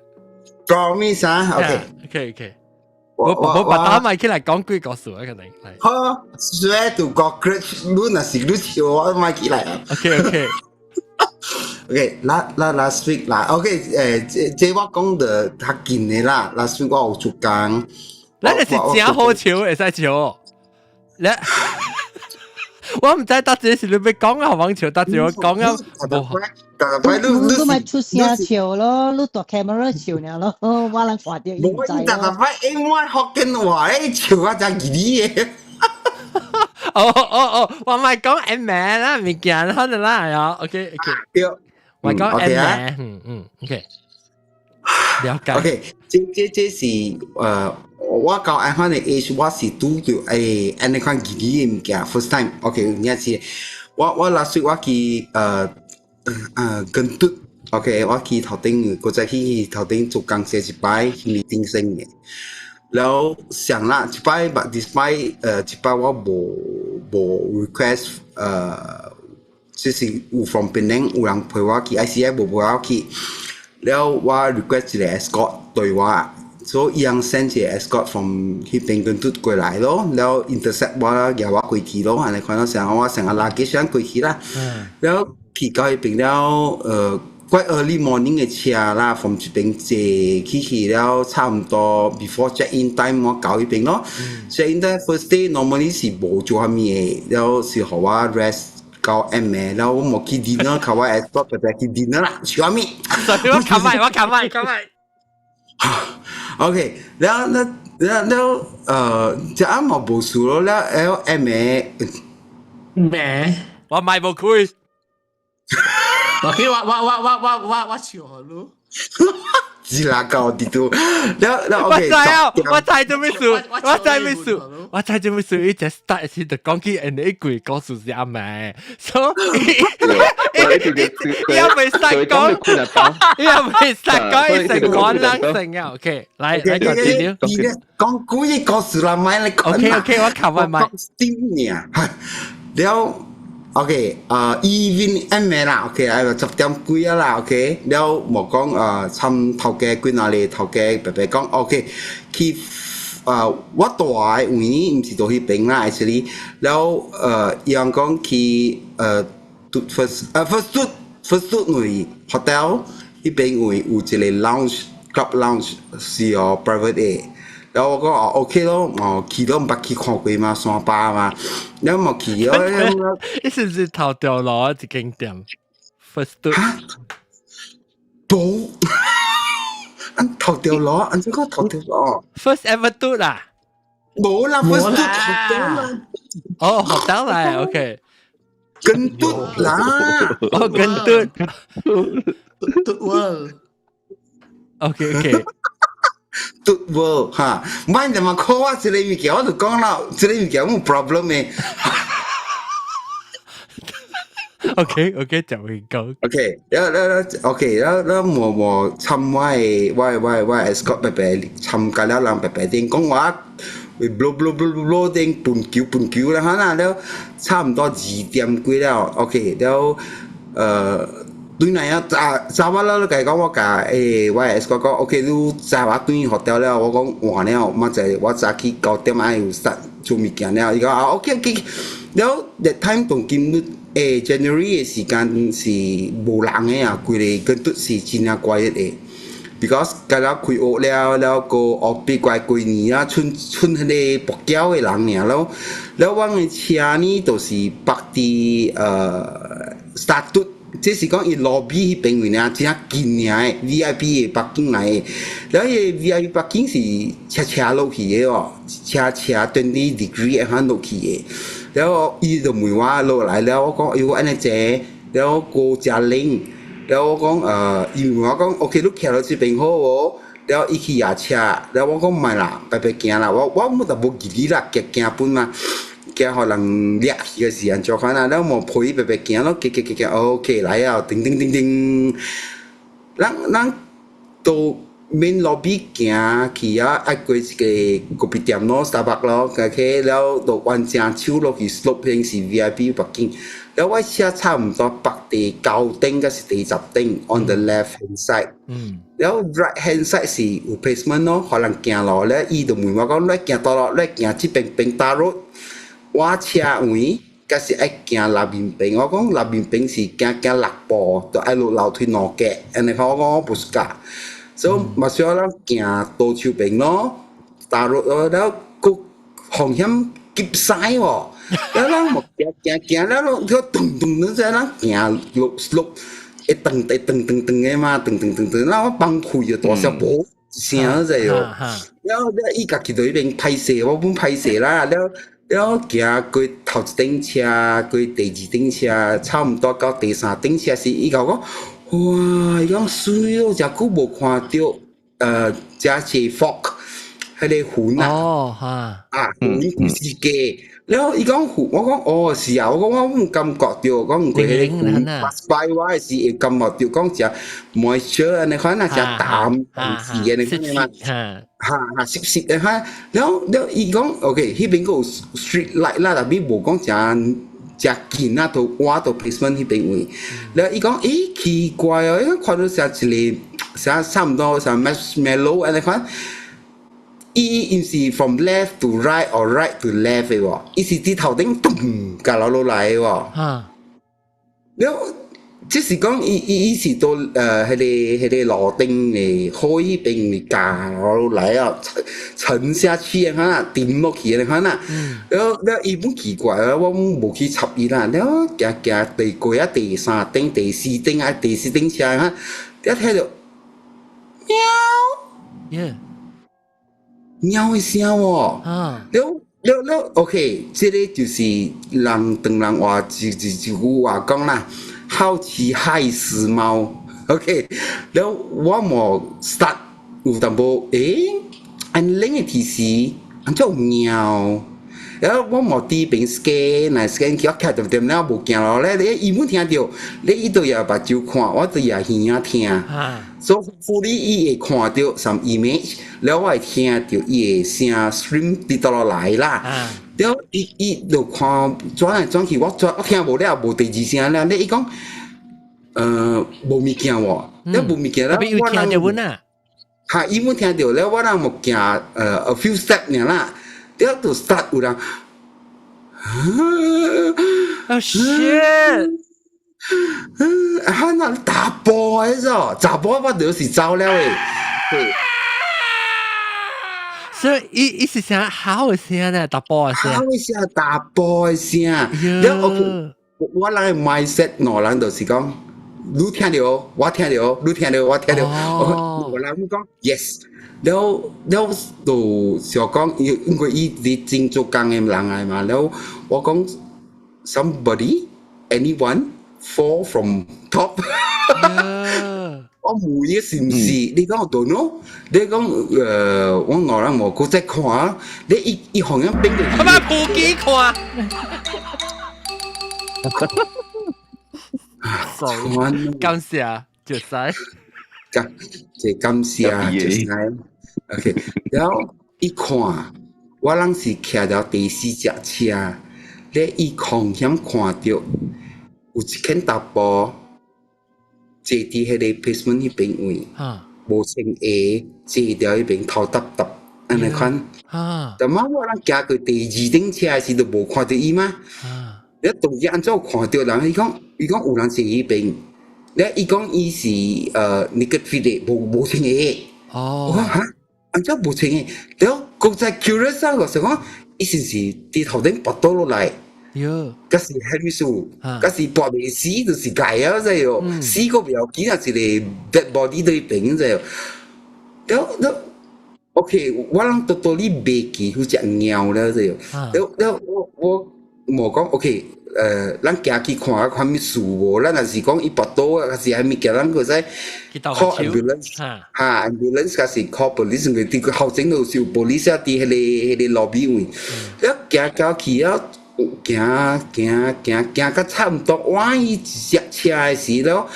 Promise 啊，OK。 OK。我把打麥起來講幾個數啊，肯定。好，swear to God，你若是你笑我麥起來啊。 OK。 OK，last week 啦，OK，這我講的較近的啦，last week 我有做工。咱就是真好笑，會使笑。你我毋知到底是你欲講啊，網笑，到底我講啊，無。你你咪出聲笑咯，你帶 camera 笑爾咯，我人看著伊毋知咯。無，欸，我福建話欸笑啊，真吉利的。哦哦哦，我咪講 M 名啦，物件可能啦，係啊，OK。對，我講 M 名，嗯嗯，OK。了解。 OK，這是我到按款的 age，我是拄著欸按呢款吉利的物件，first time，OK，有影是，我 last week 我去跟嘟，OK，我去頭頂，閣再去頭頂做工踅一擺，去meeting 先的。然後想啦，一擺，but this 擺一擺我無 request 就是有 from 檳城有人陪我去，ICA 無陪我去，了我 request 一個 escort 對我，所以伊人 send 一個 escort from 彼邊跟嘟過來咯，了 intercept 我啦，舉我過去咯，按呢款咯，成我成個 luggage 過去啦，了去到彼邊了，quite early morning 的車啦，from 這邊坐去了，差毋多 before check in time 我到彼邊咯。check in time first day normally 是無做啥物的，了是予我 rest 到暗暝，了我無去 dinner，靠我 escort 白白去 dinner 啦，啥物？我冚埋，我冚埋，冚埋。 OK，了了了了，這暗嘛無事咯，了了暗暝，咩？我賣無開。 OK，我笑你。是啦，搞啲都，了了 OK。我知啊，我知做咩事，我知咩事，我知做咩事。伊就 start 時就講起人哋一句故事是阿妹，所以伊也未使講，伊也未使講，伊成講人成啊。OK，來來 continue。講幾個故事啦，咪你講。 OK，我冚埋咪。點呢？了。OK，even 暗暝啦，OK，哎，10點幾啊啦，OK，了無講參頭家幾若個頭家白白講，OK，去我住的位毋是佇彼邊啦，actually，了伊人講去first first 拄位 hotel 彼邊位有一個 lounge club lounge 是哦 private 的。然後我講哦 OK 咯，哦去都毋捌去看過嘛，山巴嘛，了無去哦。你是毋是頭條路一間店？First 無，按頭條路，按這個頭條路。 First ever do 啦？無啦，first do 頭條啦。哦，hotel 啦，OK。跟嘟啦。哦，跟嘟。嘟 world。 OK。嘟無哈，唔就嘛 call 我這個物件，我就講啦，這個物件無 problem 的。 OK，就會講。 OK，了了了，OK，了了無無參我的我的 escort 白白參加了人白白頂講話，會 blow blow blow blow 頂半球半球啦哈啦，了差毋多2點幾了，OK，了對來啊，早早我了，你講我共我 escort 講，OK，你早我轉 hotel 了，我講換了，嘛就我早起9點愛有實做物件了，伊講啊 OK OK，了 that time 當今January 的時間是無人的啊，規个跟都是真正 quiet 的。because 甲了開學了，了閣後壁過過年啊，賰賰彼个跋筊的人爾咯。了阮的車呢，就是泊佇Statut 這是講伊 lobby 彼邊位爾，真近爾的 VIP 的 parking 來的。了伊 VIP parking 是斜斜落去的哦，斜斜 20 degree 按落去的。了伊就問我落來了，我講哎喲按呢坐，了過誠冷。了我講伊問我講，OK，你徛落這邊好無？了伊去軋車，了我講毋愛啦，白白行啦，我毋就無記得啦，行行本嘛。驚予人掠去的時按怎款啊？了無陪伊白白行咯，行行行行，OK 來啊，叮叮叮叮，咱咱到 main lobby 行去啊，愛過一個咖啡店咯，Starbucks 咯，OK 了就彎正手落去 slope 邊是 VIP parking，了我車差毋多泊第九頂抑是第十頂，on the left hand side。了 right hand side 是有 pavement 咯，予人行路咧，伊就問我講，你行佗落，你行這邊邊大 road。我車位，閣是愛行內面邊，我講內面邊是行行六步，就愛落樓梯兩格，按呢款我講我無 suka，所以嘛需要咱行左手邊咯，大路咯，了閣風險急駛喎，了咱無行行行了咯，佢咚咚咚在咱行落 slope，會噔會噔噔噔的嘛，噔噔噔噔，那我崩潰就大聲無聲者喲，了了伊家己佇彼邊歹勢，我本歹勢啦，了。了行過頭一頂車，過第二頂車，差毋多到第三頂車時，伊共我講，哇！伊講媠哦，誠久無看著，這是 fog，彼個雲啊，哦，哈，啊，雲是假。了伊講雲，我講哦是啊，我講我毋感覺著，講毋過彼個雲 pass by 我的時會感覺著講誠 moisture 按呢款啊，誠淡淡字按呢款嘛。哈哈濕濕的哈，了了伊講 OK，彼邊閣有 street light 啦，但係無講誠誠近啊，都倚到 pavement 彼邊位。了伊講，咦奇怪哦，伊講看到啥一個啥差毋多啥 marshmallow 按呢款，伊毋是 from left to right or right to left 的喎，伊是佇頭頂咚共落落來的喎。了，即是講伊伊伊是到彼個路頂的海彼邊共落來啊，沉下去的款沉落去的款啊。了了伊本奇怪啊，我無去插伊啦。了行行第過啊，第三頂、第四頂啊，第四頂車啊，一聽著喵，喵的聲喎。了了了，OK，這個就是人唐人話一一一句話講啦。好奇害死貓，OK，了我無 start 有淡薄，欸，按冷的提示，按怎有貓？了我無佇邊 scan 來 scan 去，我徛著點了無行路咧，你伊本聽著，你伊都也目睭看，我都也耳仔聽，所以乎你伊會看著 some image，了我會聽著伊的聲 stream 佇佗落來啦。了伊伊就看轉來轉去，我轉我聽無了，無第二聲了。你伊講，無物件喎，了無物件了。特別有聽著阮啊？哈，伊本聽著了，我人無行a few step 爾啦，了就 start 有人， Oh shit！啊，那查埔的咾，查埔我就是走了的。所以伊伊是聲嚎的聲呢，查埔的聲。嚎的聲，查埔的聲。了 OK，我人的 mindset 兩人就是講，你聽著，我聽著，你聽著，我聽著。我人講 yes，了了就想講，因為伊佇真做工的人來嘛，了我講 somebody anyone fall from top。我問伊是毋是？你講 don't know？你講我我人無閣再看，你伊伊好像變做。他媽普幾看。Sorry，感謝，就使。感，這感謝就使。OK，然後一看，我人是徛著第四隻車，你伊空險看著有一間查埔。坐佇彼個 pavement 彼邊位，無穿鞋，坐佇彼邊頭耷耷，按呢款。但嘛我人行過第二頂車時，就無看著伊嗎？你當時按怎看著人？伊講伊講有人坐彼邊，你伊講伊是naked feet 的，無無穿鞋。我講哈，按怎無穿鞋？了閣再 curious 啊，我想講伊是毋是佇頭頂跋倒落來？喲，嗰是蝦米事？嗰是跋袂死就是解啊，這喲，死個不要緊啊，一個 dead body 對邊這喲。了了，OK，我攏 totally 袂記有隻貓了這喲。了了，我無講 OK，咱行去看看啥物事無？咱若是講伊跋倒啊，還是啥物件，咱個使 call ambulance，哈，ambulance 還是 call police，因為佇個後前就是有 police 啊，佇彼個 lobby 位。了行到去了，行行行行到差毋多，哇！伊一隻車的時了，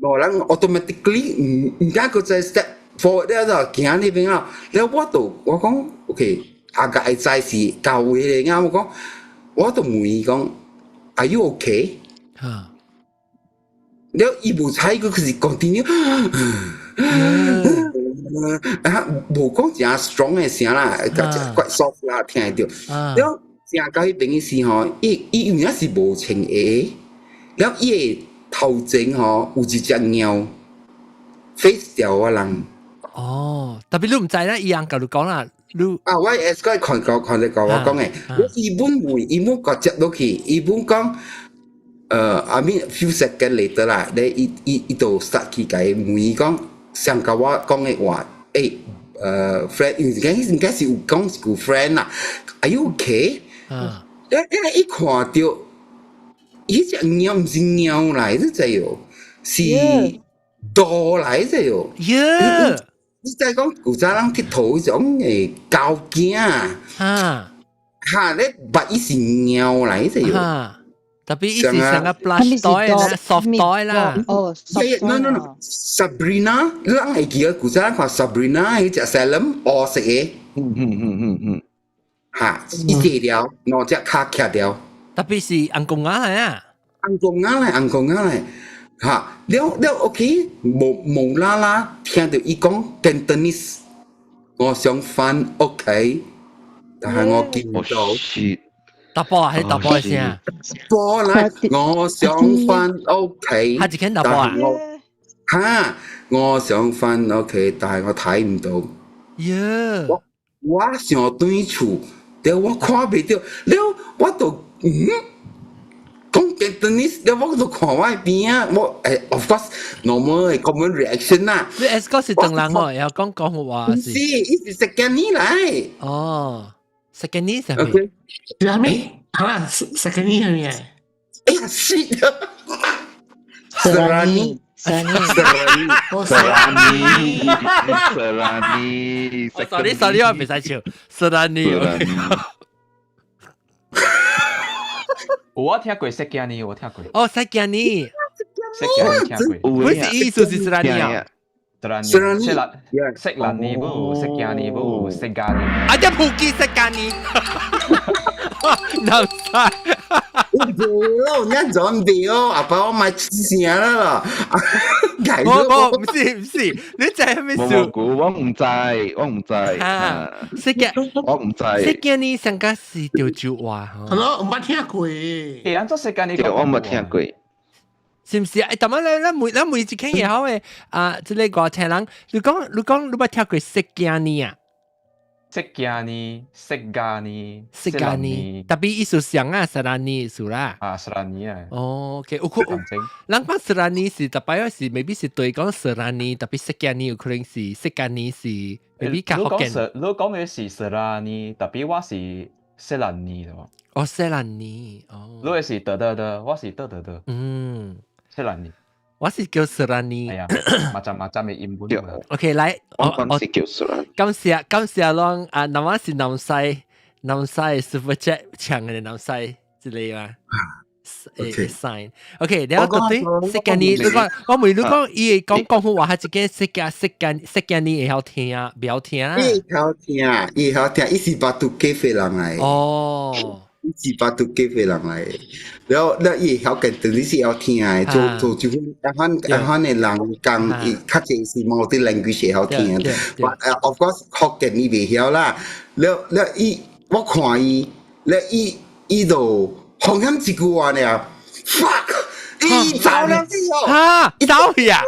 無人 automatically 毋敢閣再 step forward 了就行那邊啊。了我就我講 OK，阿個會知是教會的，我講我就問伊講，Are you okay？了伊無睬佢，可是 continue，啊，無講誠 strong 的聲啦，quite soft 啦，聽會著。了正到彼邊的時吼，伊有影是無穿鞋，了伊的頭前吼有一隻貓 face 掉我人。哦，特別你毋知啦，伊人共你講啦，你啊，我 S 個看過看你甲我講的，伊本問，伊本個接落去，伊本講，I mean few second later 啦，咧伊就 start 去共伊問伊講，想共我講的話，friend 應該是有講一句 friend 啦，Are you okay？因為一看到，彼隻貓毋是貓來，你知喲，是蛇來者喲。耶！你知講古早人𨑨迌彼種的狗囝，哈，咧捌伊是貓來者喲。特別伊是像個 plush toy 啦，soft toy 啦。哦，no no no，Sabrina，你人會記得古早人看 Sabrina 彼隻 Salem 烏色的，哈，一隻了，兩隻跤徛掉。特別是紅公仔來啊，紅公仔來，紅公仔來，哈，了了 OK，無無啦啦聽著伊講 Cantonese，我想返屋企，但係我見唔到。查埔還是查埔聲？波來，我想返屋企。係一間查埔啊？哈，我想返屋企，但係我睇唔到。耶！我想轉厝，但我看袂著，了我就講 Cantonese，了我就看我邊啊，我of course normal 的 common reaction 啦。你 S 哥是唐人哦，又講廣話是？是，伊是福建呢來。哦，福建呢係咪？是啥物？好啦，福建呢係咪？哎呀，是的。 Serani， Serani， Serani，Serani。 Sorry sorry，我袂使笑。Serani。我聽過釋迦尼，我聽過。哦，釋迦尼，釋迦尼聽過。不是意思是 Serani 啊。 Serani，色蘭，色蘭尼不，釋迦尼不，釋迦尼。啊，只普吉釋迦尼。南西。無咯，你準備哦，阿爸我買聲啦啦。無無，毋是毋是，你知係咩事？無我毋知，我毋知。啊，釋迦，我毋知。釋迦尼上個是潮州話。係咯，毋捌聽過。欸，按怎釋迦尼？我冇聽過。是毋是啊？欸，但係咱每一間嘢好嘅啊，這個外聽人，你講你捌聽過釋迦尼啊？釋迦尼，釋迦尼，釋迦尼，特別意思像啊，Serani 意思啦。啊，Serani 啊。哦，OK，有可人講 Serani 是特別是 maybe 是對講 Serani，特別釋迦尼有可能是釋迦尼是 maybe 較福建。你講嘅是 Serani，特別我是色蘭尼的。哦，色蘭尼，哦。你的是得得得，我是得得得。色蘭尼。我是叫 Serani。係啊，macam macam 的音本。 OK，來，我是叫 Serani。感謝感謝攏啊，那我是南西南西 Super Chat 搶的南西之類嘛。sign。OK，然後到底釋迦尼，你講我問你講，伊會講廣府話，還是個釋迦尼會曉聽，袂曉聽？伊會曉聽，伊會曉聽，伊是 Batu Caves 人來。哦。伊是 Batu Caves 人來，然後了伊會曉跟等你是曉聽的，做做就按款按款的人講，伊較濟是 multi language 會曉聽。But of course 福建伊袂曉啦。了了伊，我看伊，了伊伊就紅險一句話爾，fuck，伊走了之後，哈，走去啊？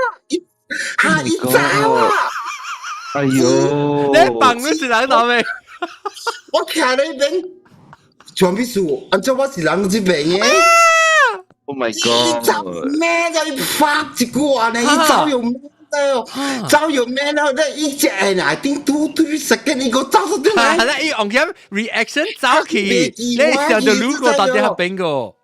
哈，伊走啊！哎呦，你放你是人走未？我徛咧邊。全部數，按照我是人這邊嘅。 Oh my 伊走 god！咩就伊發一句話呢，伊走用咩了，走用咩了？咧伊只係 I think 2, 3 second 伊個走出來。係啦，伊用咁 reaction 走去，你上就擼過到底係邊個？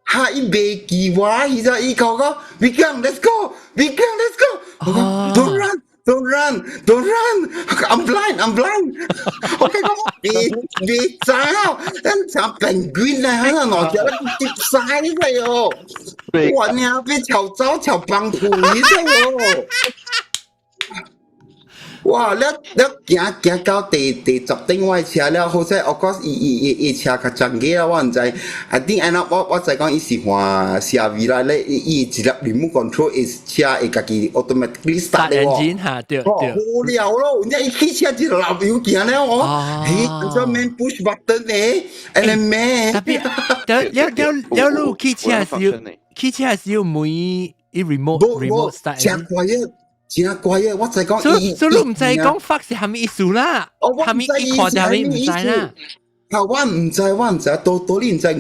哈！伊袂記我，伊就伊講講，We come, let's go, we come, let's go。我講 Don't run, don't run, don't run. I'm blind, I'm blind。我講別別走，咱像 penguin 啊，喺度攞隻跌晒呢個喲。哇！你別炒走炒幫鋪呢個喲。哇！了了行行到第10頂我的車了，好彩我講伊伊伊伊車較長個啦，我毋知。I think 按怎我知講伊是換 CRV 啦，咧伊伊一粒 remote control 會車會家己 automatically start 的喎。 engine 嚇，對對。好了咯，人家一起車就老油行了哦。嘿，按怎免 push button 呢？按呢咩？特別，了了了了，你起車時，起車時要每伊 remote start。真怪啊！真怪啊！我知講，所以所以你毋知講 fuck 是蝦米意思啦？蝦米伊看著蝦米毋知啦？啊，我毋知，我毋知，到到你毋知，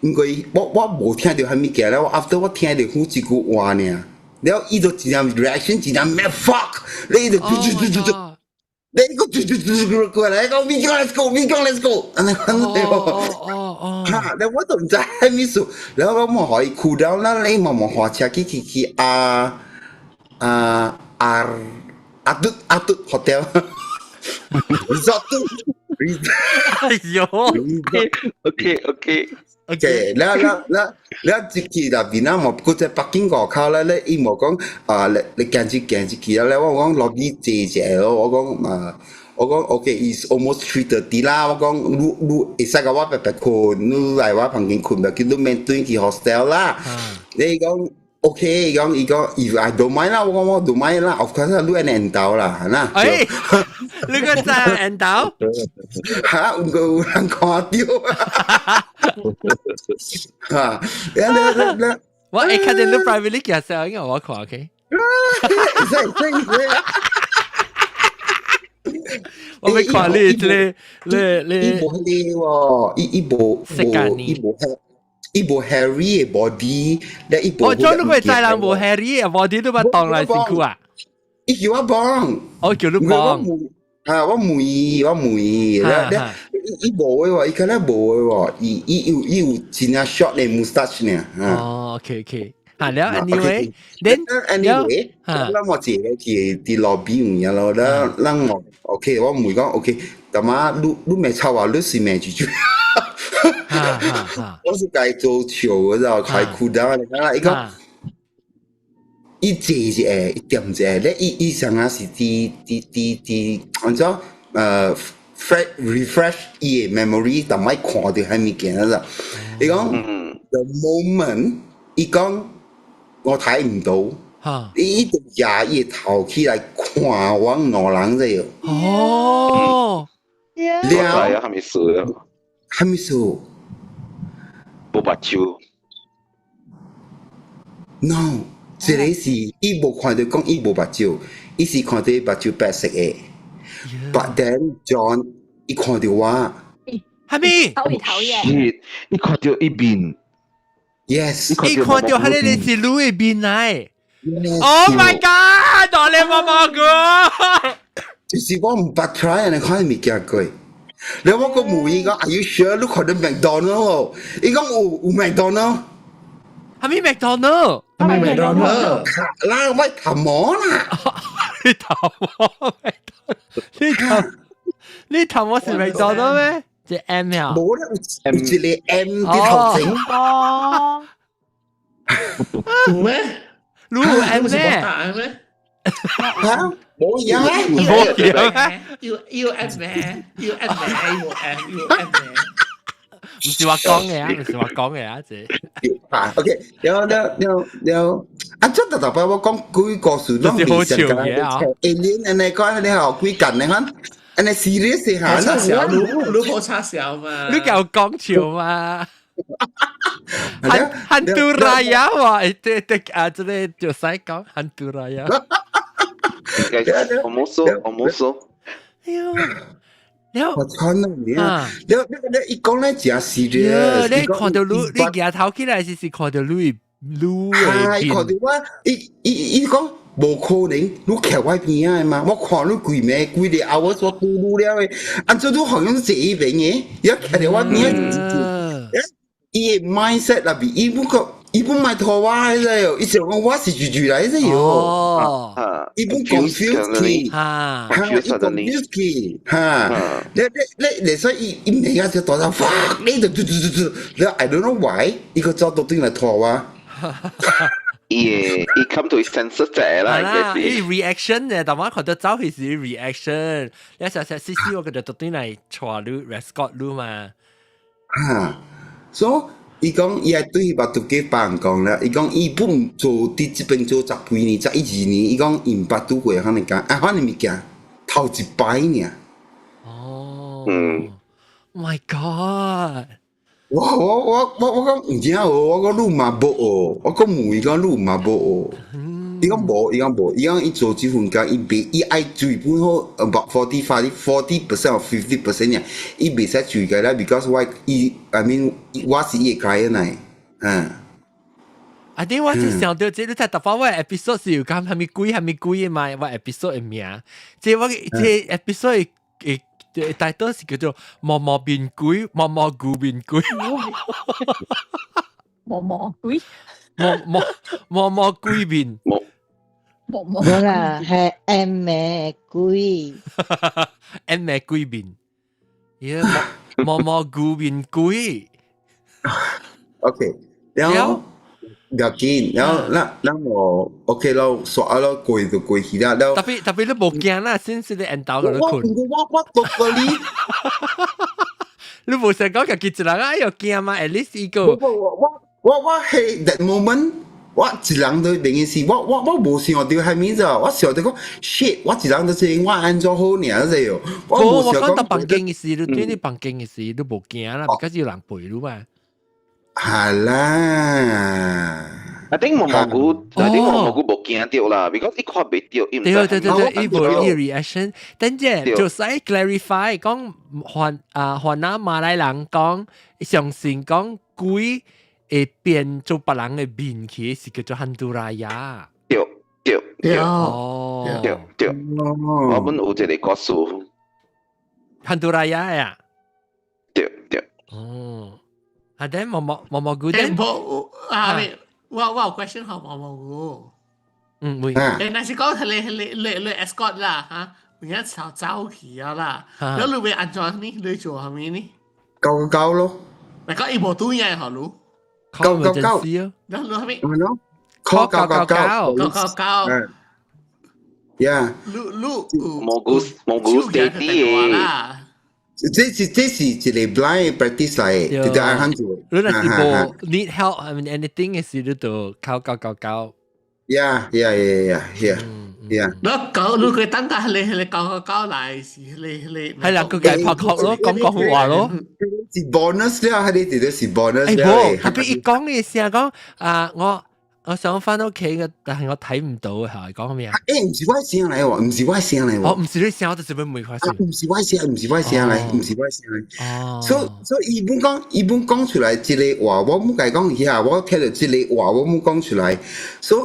因為我無聽著蝦米件了，after 我聽著好一句話爾，了伊就真正 reaction 真正咩 fuck，你就就就就就，你個就就就過來講，we go let's go，we go let's go，按呢按呢哦哦，哈，了我都毋知蝦米意思，了我冇予伊 cool down 啦，你慢慢駛車去去去啊。啊阿阿嘟阿嘟 hotel resort 哎喲，OK OK OK，了了了了，入去那邊啊，無閣在北京外口咧，咧伊無講啊，你你行一行入去啦，咧我講 lobby 坐一下咯，我講啊，我講 OK，is almost 3:30 啦，我講你你會使共我白白睏，你來我房間睏，無緊你免轉去 hostel 啦。你講 OK，講伊講 if I don't mind 啦，我講我 don't mind 啦，of course 你會緣投啦，係啦。哎，你個真係緣投？嚇，有個有人看到。嚇，你你你，我會看見你 private 嘅時候，應該我看 OK。會使會使。我欲看你這個你你。伊無彼個喎，伊伊無無伊無。伊無 hairy 的 body，咧伊無。我做你個知人無 hairy 的 body 都捌當來身軀啊？伊叫我幫，我叫你幫。啊，我問伊，我問伊，咧咧，伊無的喎，伊敢若無的喎，伊伊有伊有真正 short 的 moustache 呢。哦，OK OK，嚇了，anyway，then anyway，咱我坐落去佇 lobby 有影咯，咱咱我 OK，我問講 OK，淡仔你你袂吵啊，你是袂住住。我是該做笑嗰陣，開褲襠啊！伊講，伊坐一下，伊踮一下，咧伊伊上啊是佇佇佇佇，按怎fresh refresh 伊的 memory，但莫看著彼物件啊！伊講 the moment，伊講我睇唔到，伊就舉伊頭起來看阮兩人者。哦，了，係咪事啊？係咪事？無目睭。 No，這個是伊無看到講伊無目睭，伊是看到目睭白色的。But then John，伊看到我，係咪？討討厭。伊看到伊面。 Yes，伊看到彼个是你的面來。Oh my god！大你媽媽哥。就是我毋捌 try 按呢款物件過。你我閣問伊講，Are you sure 你看到麥當勞？伊講有有麥當勞。係咪麥當勞？係咪麥當勞？啦，我頭毛啦。你頭毛麥當？你頭你頭毛是麥當勞咩？這 M 呀？無啦，有一個 M 佇頭前。哦。有咩？你有 M 咩？嚇？冇嘢咩？冇嘢咩？要要 M 咩？要 M 咩？要 M 要 M 咩？唔是話講嘅啊，唔是話講嘅啊，這。啊，OK，了了了了，啊，這特特別我講幾個故事，攏好笑嘅啊。欸，你按呢講你學幾近你看，按呢 serious 下，好笑，你你好插笑嘛？你夠講笑嘛？Hantu raya 喎，對對啊，這個就使講 Hantu raya。我冇數，我冇數。哎喲，了我操那你啊！了了了，伊講咧真 serious。你看到你你舉頭起來是看到你你係看到我，伊伊伊講無可能，你徛我邊仔嘛？我看你規暝規個下我所拄你了的，按怎你好像坐伊邊的，伊徛佇我邊仔，伊的 mindset 內邊，伊不個。伊本賣拖我的喲，伊想講我是住住來的喲。哦，伊本 confuse 去，哈，伊 confuse 去，哈，你你你，所以伊伊明啊就大聲 fuck，你就就就就就，你 I don't know why，伊個走到轉來拖我。伊伊 come to his senses 者啦，伊 reaction 呢，但我看到走佢是 reaction，你實實試試我佢就到轉來帶你 escort 你嘛。哈，所以。伊講伊係對目拄給別人講啦，伊講伊本做佇這邊做十幾年、11、12年，伊講伊毋捌拄過可能講啊，可能物件頭一擺爾。哦，嗯，My God！我我我我我講毋知哦，我講你嘛無哦，我講問伊講你嘛無哦，伊講無，伊講無，伊講伊做這份工，伊袂伊愛最本好 about 45, 40% or 50% 爾，伊袂使住個啦，because 我伊 I mean 我是伊的 client 來，嗯。啊！啲我就想到這，你睇特發我 episode 是有講係咪鬼係咪鬼嘛？我 episode 的名，這我這 episode 嘅大多是叫做毛毛變鬼，毛毛菇變鬼，毛毛鬼，毛毛毛毛鬼面，毛毛。無啦，係 M 嘅鬼，M 嘅鬼面，耶毛毛菇面鬼。 OK，然後。唔要緊，然後咱咱我 OK 咯，刷咯過就過去啦。特別特別你無驚啦，先是你緣投佮你睏。我我我 totally，你無想講家己一人哎喲驚嘛？At least 一個。我我我我係 that moment，我一人都等於是我我我無想到係咩咋，我想到講 shit，我一人都是我按怎好爾啫喲。我我講到房間嘅時，你對你房間嘅時，你無驚啦，because 有人陪你嘛。係啦， I think 毛毛菇，I think 毛毛菇無驚到啦，because 伊看袂到，伊毋對對對對，伊無伊 reaction。等陣就使 clarify 講，還啊還那馬來人講，相信講鬼會變做別人的面去，是叫做 Hantu Raya。對對對，哦，對對，我們有一個故事。 Hantu Raya 呀？對對。哦。啊，等毛毛毛毛菇，等無啊，我我有 question 予毛毛菇。嗯，會。誒，若是講你你你你 escort 啦，嚇，有影走走去啊啦，แล้ว你會按怎呢？你做啥物呢？ 999咯。咪講伊無拄影予你。 999。然後你啥物？係咯。call 九九九。 999。 Yeah。你你蘑菇蘑菇 steady 嘅。這是這是一個 blind practice 來的，就按樣做。你若是無 need help, I mean anything 嘅時，你就 call 999。 Yeah. 你講你佢等下你你999來是你你。係啦，佢計拍殼咯，講講好話咯。是 bonus 了，係你哋都是 bonus 了。誒，特別伊講嘅時候講啊，我我想翻屋企嘅，但係我睇唔到，係講咩啊？誒，唔是我聲嚟喎，唔是我聲嚟喎。哦，唔是你聲，我就準備問下先。唔是我聲，唔是我聲嚟，唔是我聲嚟。哦。所所以伊本講，伊本講出來這個話，我冇共講遐，我聽到這個話，我冇講出來。所以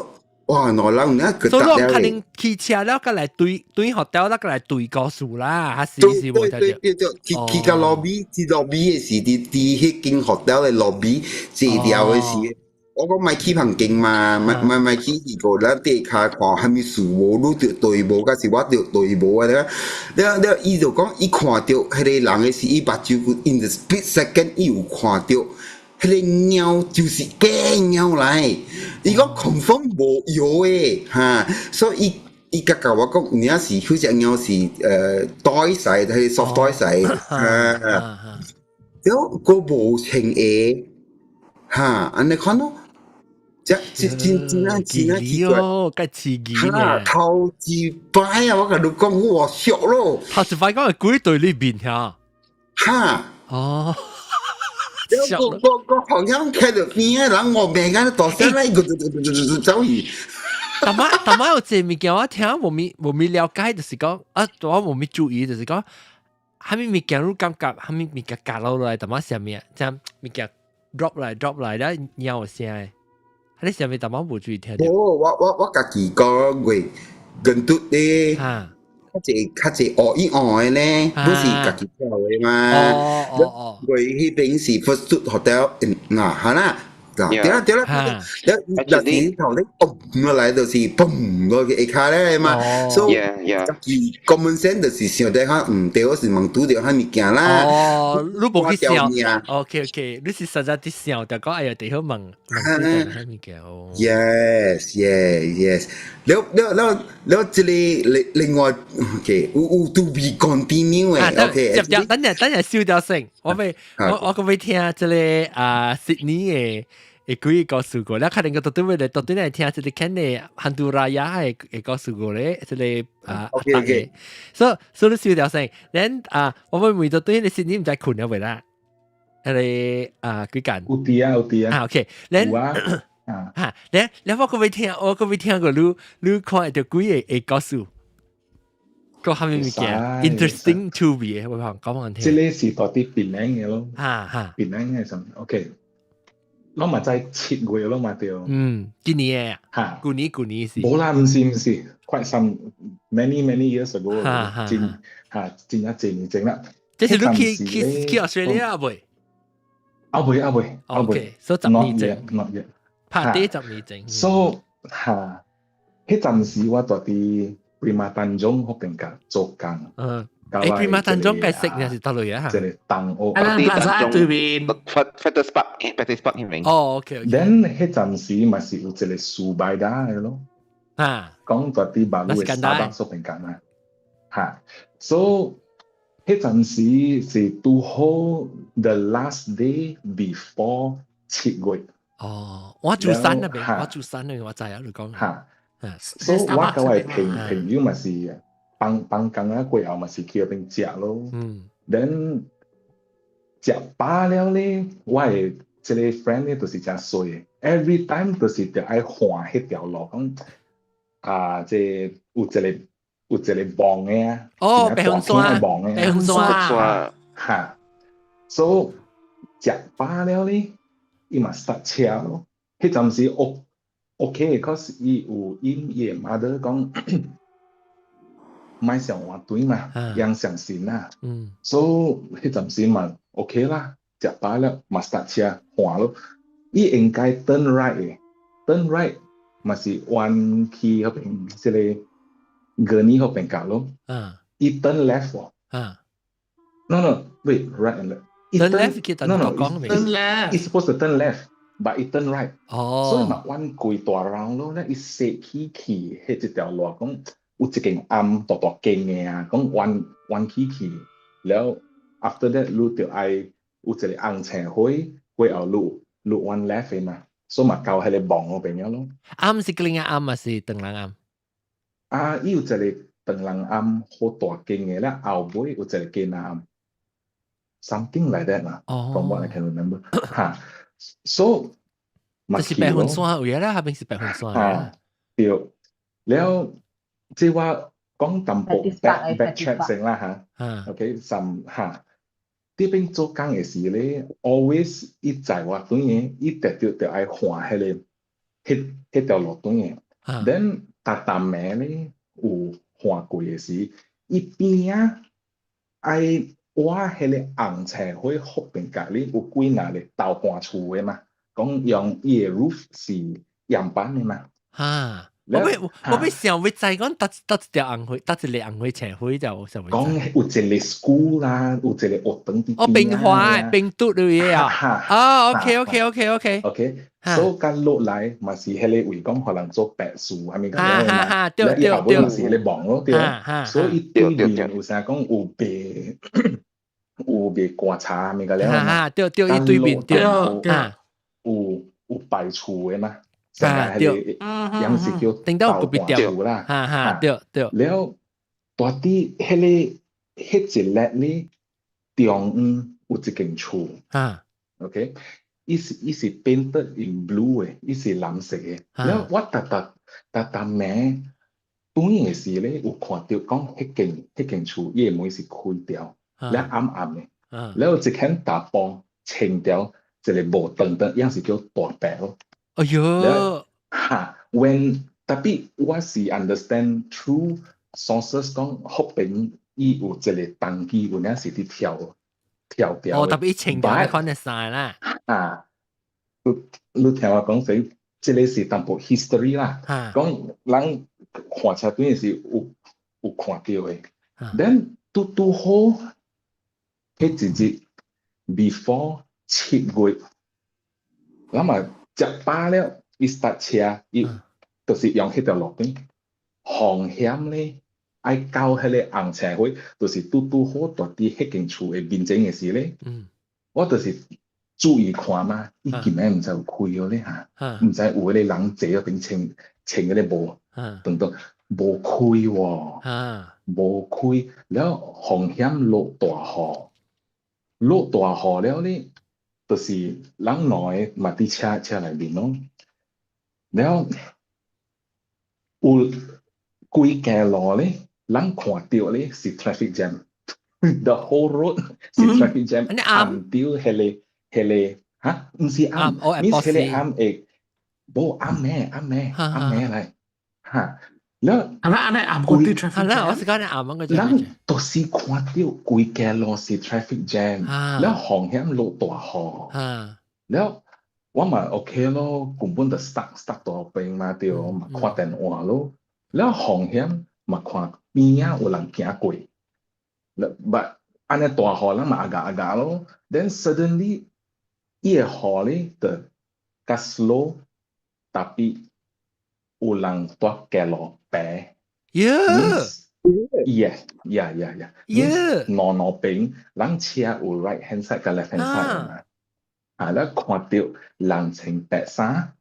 哇，原來有影所以我可能騎車了，過來對對學校，了過來對高數啦，還是是對對對對，去去到 lobby，去 lobby 的時，佇佇彼間學校的 lobby 坐掉的時。我講莫去房間嘛，莫莫莫去去過，咱底跤看啥物事無，你著對無，抑是我著對無啊？了了了，伊就講，伊看著彼個人的時，伊目睭 in the split second，伊有看著彼個貓就是假貓來，伊講 confirm 無藥的哈，所以伊伊佮共我講，有影是彼隻貓是toy 勢，彼個 soft toy 勢，哈，了閣無穿鞋，哈，按呢款咯。這真真真啊真啊奇怪哦，該刺激呢！頭一擺啊，我共你講，我俗咯。頭一擺講係鬼對你面嚇。哈。哦。我我我好像看到邊仔人，我面間大聲來，個個個個走去。但係但係有一個物件我聽無咪無咪了解，就是講啊，我無咪注意，就是講。蝦米物件你感覺蝦米物件夾落來，淡仔啥物啊？這物件 drop 來 drop 來，了鳥有聲的。你啥物淡仔無注意聽著？無，我家己講過，跟嘟咧，較濟學一學的咧，不是家己跳的嘛。我彼邊是 First Hotel，嗱，係啦。對啦對啦，你若是頭咧，嘣落來就是嘣落去下跤咧嘛，所以家己 common sense 就是想得較毋對，是問拄著彼物件啦。哦，你無去想，OK OK，你是實在佇想，就講哎呀，地好問問拄著彼物件哦。 Yes，了了了了，這個另外 OK，有 to be continue 的，OK。接接，等陣等陣燒掉先，我欲我閣欲聽這個啊，Sydney 的。會幾個故事過，你可能個到對尾到對來聽這個 Ken 的漢都拉雅的會故事過咧，這個啊 OK。所以你燒掉先，then 啊，我會問到對你 Sydney 毋知睏了未啦？彼個啊幾間？有佇啊，有佇啊。啊 OK，then 有啊。啊，哈，咧咧我閣欲聽，我閣欲聽過你你看會著幾個會故事，個蝦米物件 interesting to be 我講講我聽。這個是佇佇檳城的咯。哈哈。檳城的什 OK。攏嘛在7月咯嘛對。嗯，今年的。哈。舊年舊年是。無啦，毋是毋是，quite some many many years ago，真哈真啊濟年前啦。這是你去去去 Australia 未？啊未啊未啊未，所以10年前。 Not yet。拍底10年前。 So 哈，彼陣時我佇佇 Prima Tanjung 福建甲做工。嗯。誒，Prima Tanjung 該識呢是佗落啊？這個東澳。啊，plaza 對面。 Fettes Park，Fettes Park 彼邊。哦，OK。 Then 彼陣時嘛是有一個 Subaida 的咯。啊。講佇佇馬路的沙巴嗰邊間啊。哈，So 彼陣時是拄好 the last day before 7月。哦，我住山那邊，我住山那邊，我知啊，你講。哈，所以我佮我朋友嘛是放放工啊過後嘛是去彼邊食咯。Then 食飽了咧，我的這個 friend 咧就是誠衰，every time 就是著愛換彼條路，講啊，這有一個望的啊，哦，白雲山，望的，白雲山，哈，所以食飽了咧，伊嘛剎車咯。彼陣時 O OK，cause 伊有𪜶伊的 mother 講，莫上換隊嘛，養上心啦。所以彼陣時嘛 OK 啦，食飽了嘛剎車換咯。伊應該 turn right 的，turn right 嘛是彎去彼邊這個 Gurney 彼邊角咯。伊 turn left 喎。No no wait right and left。 Turn left 去 no no turn left。 It's supposed to turn left。but 伊 turn right，哦，所以嘛彎規大 round 咯，咧伊踅起去，彼一條路講有一間暗大大間的啊，講彎彎起去，了 after that 你就愛有一個紅青花，過後你彎 left 的嘛，所以嘛到彼個網嗰邊了咯。暗是吉林暗還是長人暗？啊，伊有一個長人暗好大間的，了後尾有一個囡仔暗，something like that 啦。From what I can remember，哈。So 這是白雲山有啦，彼邊是白雲山。啊，對，了，這我講淡薄 backtrack 先啦嚇。OK，什哈？這邊做工的時咧，always 伊載我轉的，伊特著著愛換彼個，彼條路轉的。Then 逐逐暝咧有換過的時，伊邊仔愛挖彼個紅青花福邊角咧有幾若個豆乾厝的嘛，講用伊的 roof 是樣板的嘛。哈，我欲想欲知講佗佗一條紅花，佗一個紅花青花就想欲。講有一個 school 啦，有一個學堂佇。哦，冰花冰嘟類的啊。哦，OK。 OK，所以佮落來嘛是彼個位講，予人做白事，啥物咁樣嘛。伊後尾嘛是彼個網咯，對。所以對面有啥講有賣有賣乾茶物個了嘛。對對，伊對面對。有擺厝的嘛。啊，對，樣是叫豆乾厝啦。哈哈，對對。了，佇彼個彼一粒咧，中央有一間厝。OK，伊是 painted in blue 的，伊是藍色的。了，我逐逐逐逐暝轉的時咧，有看著講彼間彼間厝，伊的門是開掉。了暗暗的，了一間大波穿掉一個無長長，樣是叫大白咯。哎喲，哈，when tapi 我是 understand through sources 講，福平伊有一個動機，有影是佇跳跳掉。哦，特別穿掉你看得晒啦。啊，你你聽我講說，這個是淡薄 history 啦，講人看車對是有有看到的。Then 拄拄好，彼一日 before 7月，咱嘛食飽了，伊 start 車，伊就是用彼條路邊，風險咧，愛到彼個紅青會，就是拄拄好蹛佇彼間厝的面前的時咧，我就是注意看嘛，伊今暝毋知有開了咧哈，毋知有彼個人坐佇邊穿穿彼個無，等等無開喎，無開，了風險落大雨，落大雨了咧，就是人兩個嘛佇車車內面咯，了有規間路咧，人看著咧是 traffic jam，the whole road 是 traffic jam，暗掉彼個彼個哈，毋是暗，means 彼個暗會無暗暝暗暝暗暝來，哈，了係咪按呢暗嗰啲 traffic 係啦，我是講你暗嗰個。人都是看著規間路是 traffic jam，了風險落大雨，了我嘛 OK 咯，根本就 stuck stuck 到邊嘛對，嘛看電話咯，了風險嘛看邊仔有人行過，了 but 按呢大雨，咱嘛阿咬阿咬咯，then suddenly 伊個雨咧就較 slow，tapi 有人蹛街路白。 Yeah. 兩兩邊人車有 right hand side 佮 left hand side 嘛。啊，你看著人穿白衫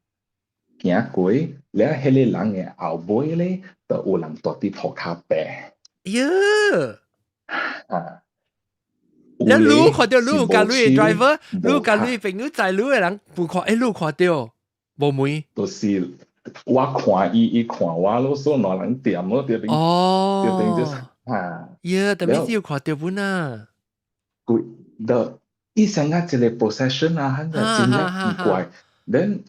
行過，了彼個人的後尾咧，就有人蹛佇塗跤白。喲！啊！你你看著你有佮你 driver，你佮你朋友載你的人無看，欸，你看著無問？就是我看伊，伊看我咯，所以兩人掂咯，對邊哦，對邊就是啊。喲，特別是有看著本啊。規的伊成個一個 procession 啊，很真正奇怪。Then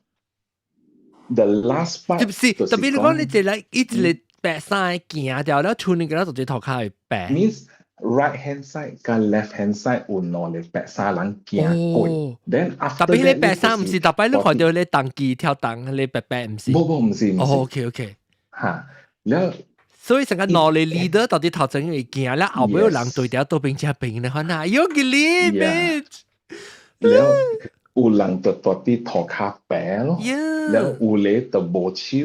the last part 特別是特別你講你一個一個白衫行掉了，厝裡個就一塗跤會白。 Means right hand side 佮 left hand side 有兩個白衫人行過。Then after 特別你白衫毋是，特別你看著你動機跳動，你白白毋是？無無毋是毋是。哦，OK OK。哈，了。所以成個兩個 leader 到底頭前會行，了後尾有人對條倒邊這邊咧，看哪，有個 limit。了有人就蹛佇塗跤白咯，了有咧就無手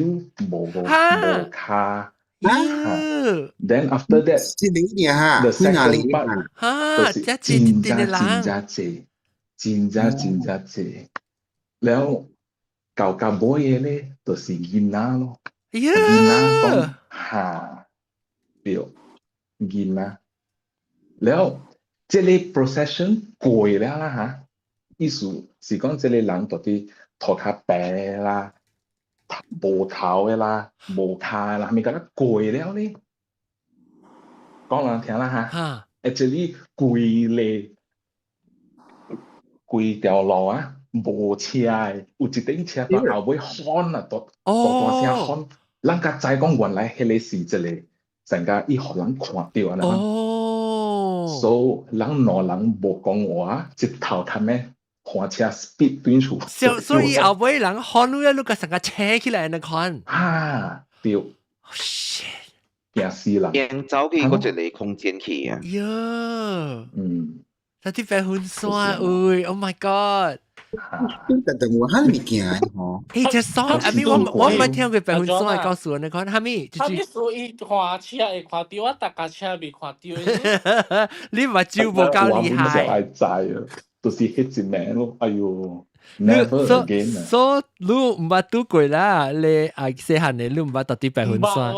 無無跤。Then after that，是你哈，the second part 哈，就是真正真正濟，真正真正濟。了到到尾的咧，就是囡仔咯，囡仔講哈，對，囡仔。了，這個 procession 過了啦哈，意思是講這個人蹛佇塗跤白啦。無頭的啦，無跤啦，啥物甲咱過了呢？講人聽啦哈，actually 規個規條路啊，無車的，有一頂車到後尾喊啊，大大大聲喊，咱才知講原來彼個是一個成個伊予人看著按呢。哦，所以人兩人無講話，一頭較咩？看車 speed 轉厝，所以後尾人看你你個成個車起來，你看。啊，對。 Oh shit！驚死人。驚走去嗰一個空間去啊。喲。嗯。這啲白粉山喂，Oh my god！但但我還物件吼。嘿，這爽！阿咪我我毋捌聽過白粉山，告訴我你看，哈咪？哈咪所以看車會看著，我逐架車未看著。你目睭無夠厲害。我愛知啊，就是彼一暝咯，哎喲，never again 啊！所以你毋捌拄過啦，你啊細漢的你毋捌到佇白雲山。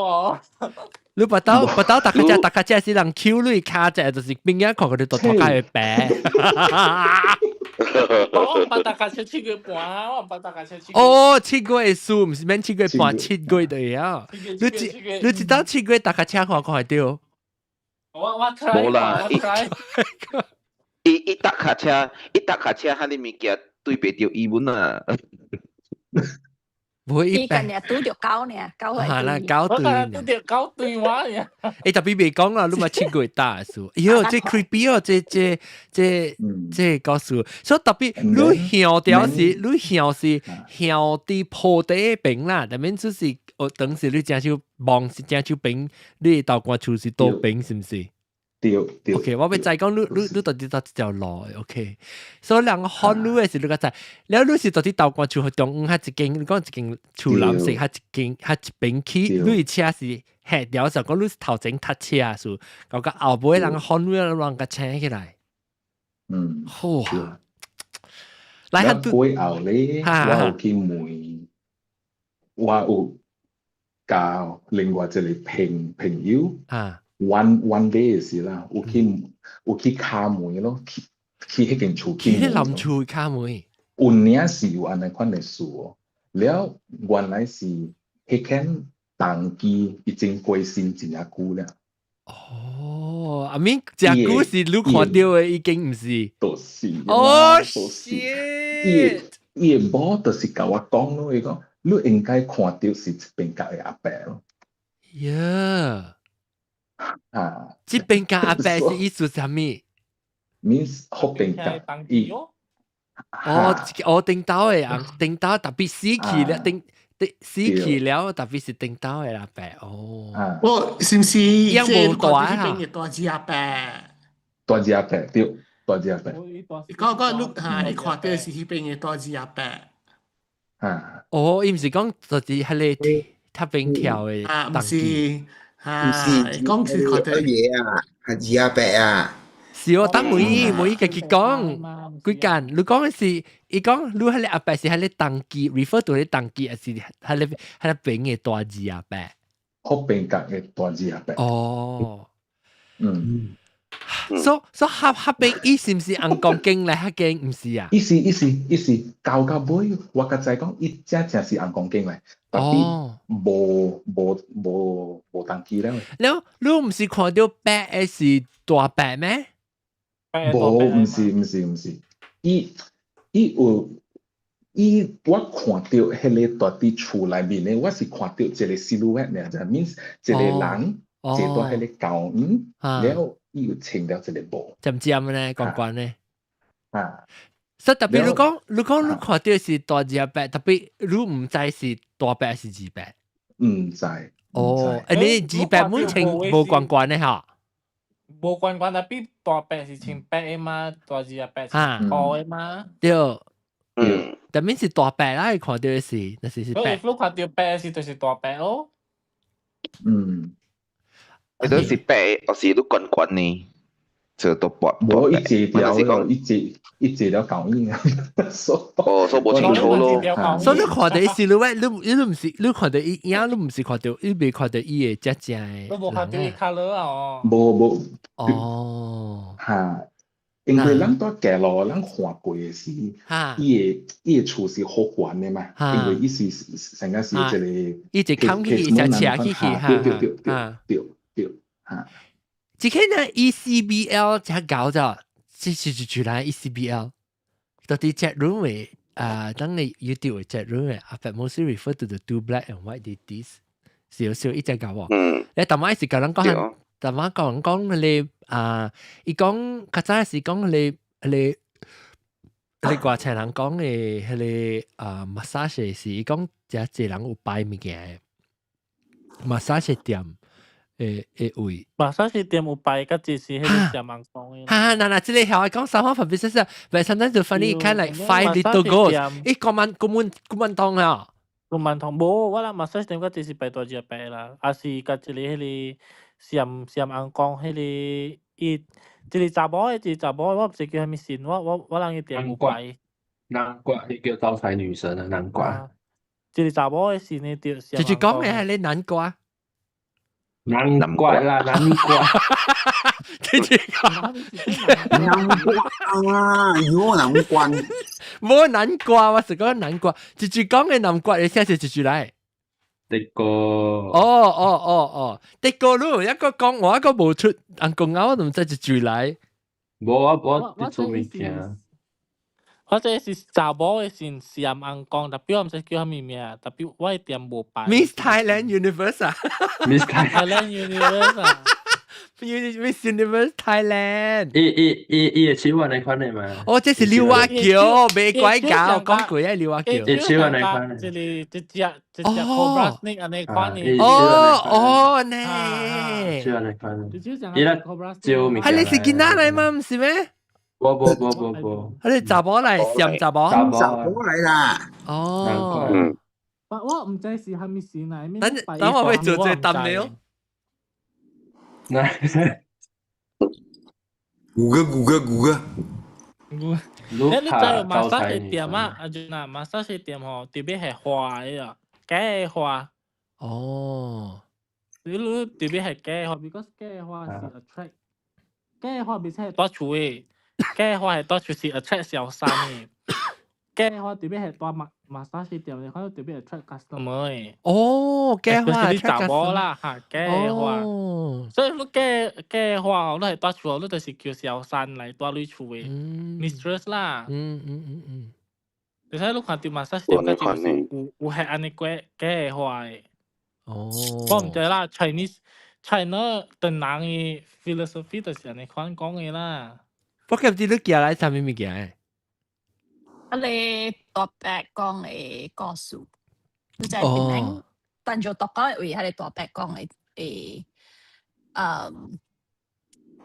你捌到捌到逐個只逐個只是人抾你跤隻，就是邊仔看佢哋都塗跤會白。我毋捌逐架車7月半，我毋捌逐架車七月。哦，七月的事，毋是免七月半，七月就會啊。你一你一當七月逐架車看看會著。我 try 無啦，我 try。伊搭卡車，伊搭卡車，彼個物件對袂著伊本啊。唔會伊今日拄著狗呢，狗係啦，係狗對。拄著狗對我呢。欸，特別未講啦，你嘛試過打數。喲，這 creepy 哦，這這這這告訴，所以特別你向掉是，你向是向佇鋪底邊啦，但免就是我當時你正手望是正手邊，你豆干厝是倒邊，是毋是？對對。 OK，我欲知講你到底佗一條路，OK。所以人看你的是你較知，了你是到底豆干厝中央彼一間，你講一間厝藍色，彼一間彼一邊去，你車是黑掉就講你是頭前踏車數，搞到後尾人看你人共請起來。好啊。來，過後咧，我有去問，我有交另外一個朋友。One day 的時啦，有去敲門咯，去彼間厝去彼林厝敲門。有領是有按呢款的事哦，了原來是彼間童乩已經過身真正久了。哦，阿明真久是你看著的，已經毋是。就是。哦，伊的某就是共我講咯，伊講你應該看著是這邊角的阿伯咯。呀。啊！這邊角阿伯是意思啥物？means 福邊角伊哦，哦，頂頭的啊，頂頭特別死去了，頂頂死去了，特別是頂頭的阿伯哦。哦，是毋是？樣無大啊？大隻阿伯，大隻阿伯對，大隻阿伯。講講你嚇，你看著是彼邊的大隻阿伯。啊！哦，伊毋是講就是彼个塔邊跳的。啊，毋是。毋是，講是看著嘢啊，係二阿伯啊。是哦，等每每家己講幾間，你講的是，伊講你彼个阿伯是彼个童乩，refer to 彼個童乩，還是彼个邊的大字阿伯？福邊角的大字阿伯。哦，所以合合邊伊是毋是尪公間來彼間？毋是啊？伊是到尾，我較知講，伊真正是尪公間來，但無童乩了。了，你毋是看著白的是大伯咩？無，毋是，伊伊有伊，我看著彼个蹛佇厝內面的，我是看著一個 silhouette 爾，就 means 一個人坐佇彼個高遠，了伊有穿著一個帽，尖尖呢，懸懸呢。啊，所以特別你講你看著是大二伯，特別你毋知是大伯還是二伯？毋知。哦，欸，你二伯滿穿無懸懸的哈？無懸懸，但比大伯是穿白的嘛，大二阿伯是烏的嘛。對，但面是大伯啦，伊看著的是，那是白。你看著白是就是大伯咯。你都是白，還是你懸懸呢？這都白。無伊坐掉，伊坐了舊影。哦，所以無清楚咯。所以你看著伊是你喂，你毋是你看著伊影，你毋是看著伊未看著伊的真正的。你無看著伊 colour 啊？哦。無無。哦。哈，因為咱蹛街路，咱看過的是，伊的厝是好懸的嘛，因為伊是成個是一個，伊一冚起，一斜起去，對對對對對對，哈。這個呢，ECBL 才搞咗，這是就來 ECBL，到底 chat room 的啊，當你 YouTube 的 chat room 的，阿伯 mostly refer to the two black and white deities，少少一隻搞喎。你逐擺是共人講，逐擺講講你啊，伊講較早是講你外請人講的彼个啊 massage 是伊講這濟人有擺物件的 massage 店。的位， massage 店有擺，佮只是彼个食網講的。哈，嗱嗱，這個曉講三方分別是，but sometimes the funny kind like five little ghosts，伊古曼古曼古曼通啊。古曼通無，我人 massage 店佮只是擺大隻擺啦，還是佮一个彼个閃閃紅光彼個伊一個查某的，一個查某的，我毋知叫啥物神，我人伊店有擺。南瓜，彼叫招財女神的南瓜。一個查某的神的對。就是講的係你南瓜。南瓜啦，南瓜。這這個南瓜啊，喲南瓜。無南瓜，我是講南瓜，一句講的南瓜，你下次一句來。的哥。哦哦哦哦，的哥你一個講我一個無出，人講啱我都唔知就住來。無我我佇做物件。我這是查某的是是暗紅光，特別我毋知叫啥物名，特別我的店無擺。 Miss Thailand Universe 啊，Miss Thailand Universe 啊，Miss Universe Thailand。伊伊伊伊會手按呢款的嘛？哦，這是劉阿橋，袂拐教，講過啊，劉阿橋。伊手按呢款的。這個一隻一隻 cobra snake 按呢款的。哦哦呢。手按呢款。伊咧招物件。係你是囡仔來嗎？毋是咩？無無無無無，佢哋查某來，上查某，查某來啦。哦，嗯。我我毋知是啥物事呢。等等我會做這答你哦。那五個五個五個。你你知馬殺雞店啊？阿俊啊，馬殺雞店吼，特別係花的啊，假的花。哦。你你特別係假的花，because 假的花是 attract，假的花袂使係蹛厝的。假花係蹛厝是 attract 小三的，假花特別係蹛馬馬殺雞店，你看特別 attract customer 的。哦，假花你查某啦，嚇假花。所以你假假花吼，你係蹛厝，你就是叫小三來蹛你厝的 mistress 啦。而且你看到馬殺雞店，就是有有係按呢假假花的。哦。我毋知啦，Chinese China 的人的 philosophy 就是按呢款講的啦。我記唔知你寄來啥物物件？啊，你大伯公的故事，你知檳城，但就大講的位，彼个大伯公的誒，嗯，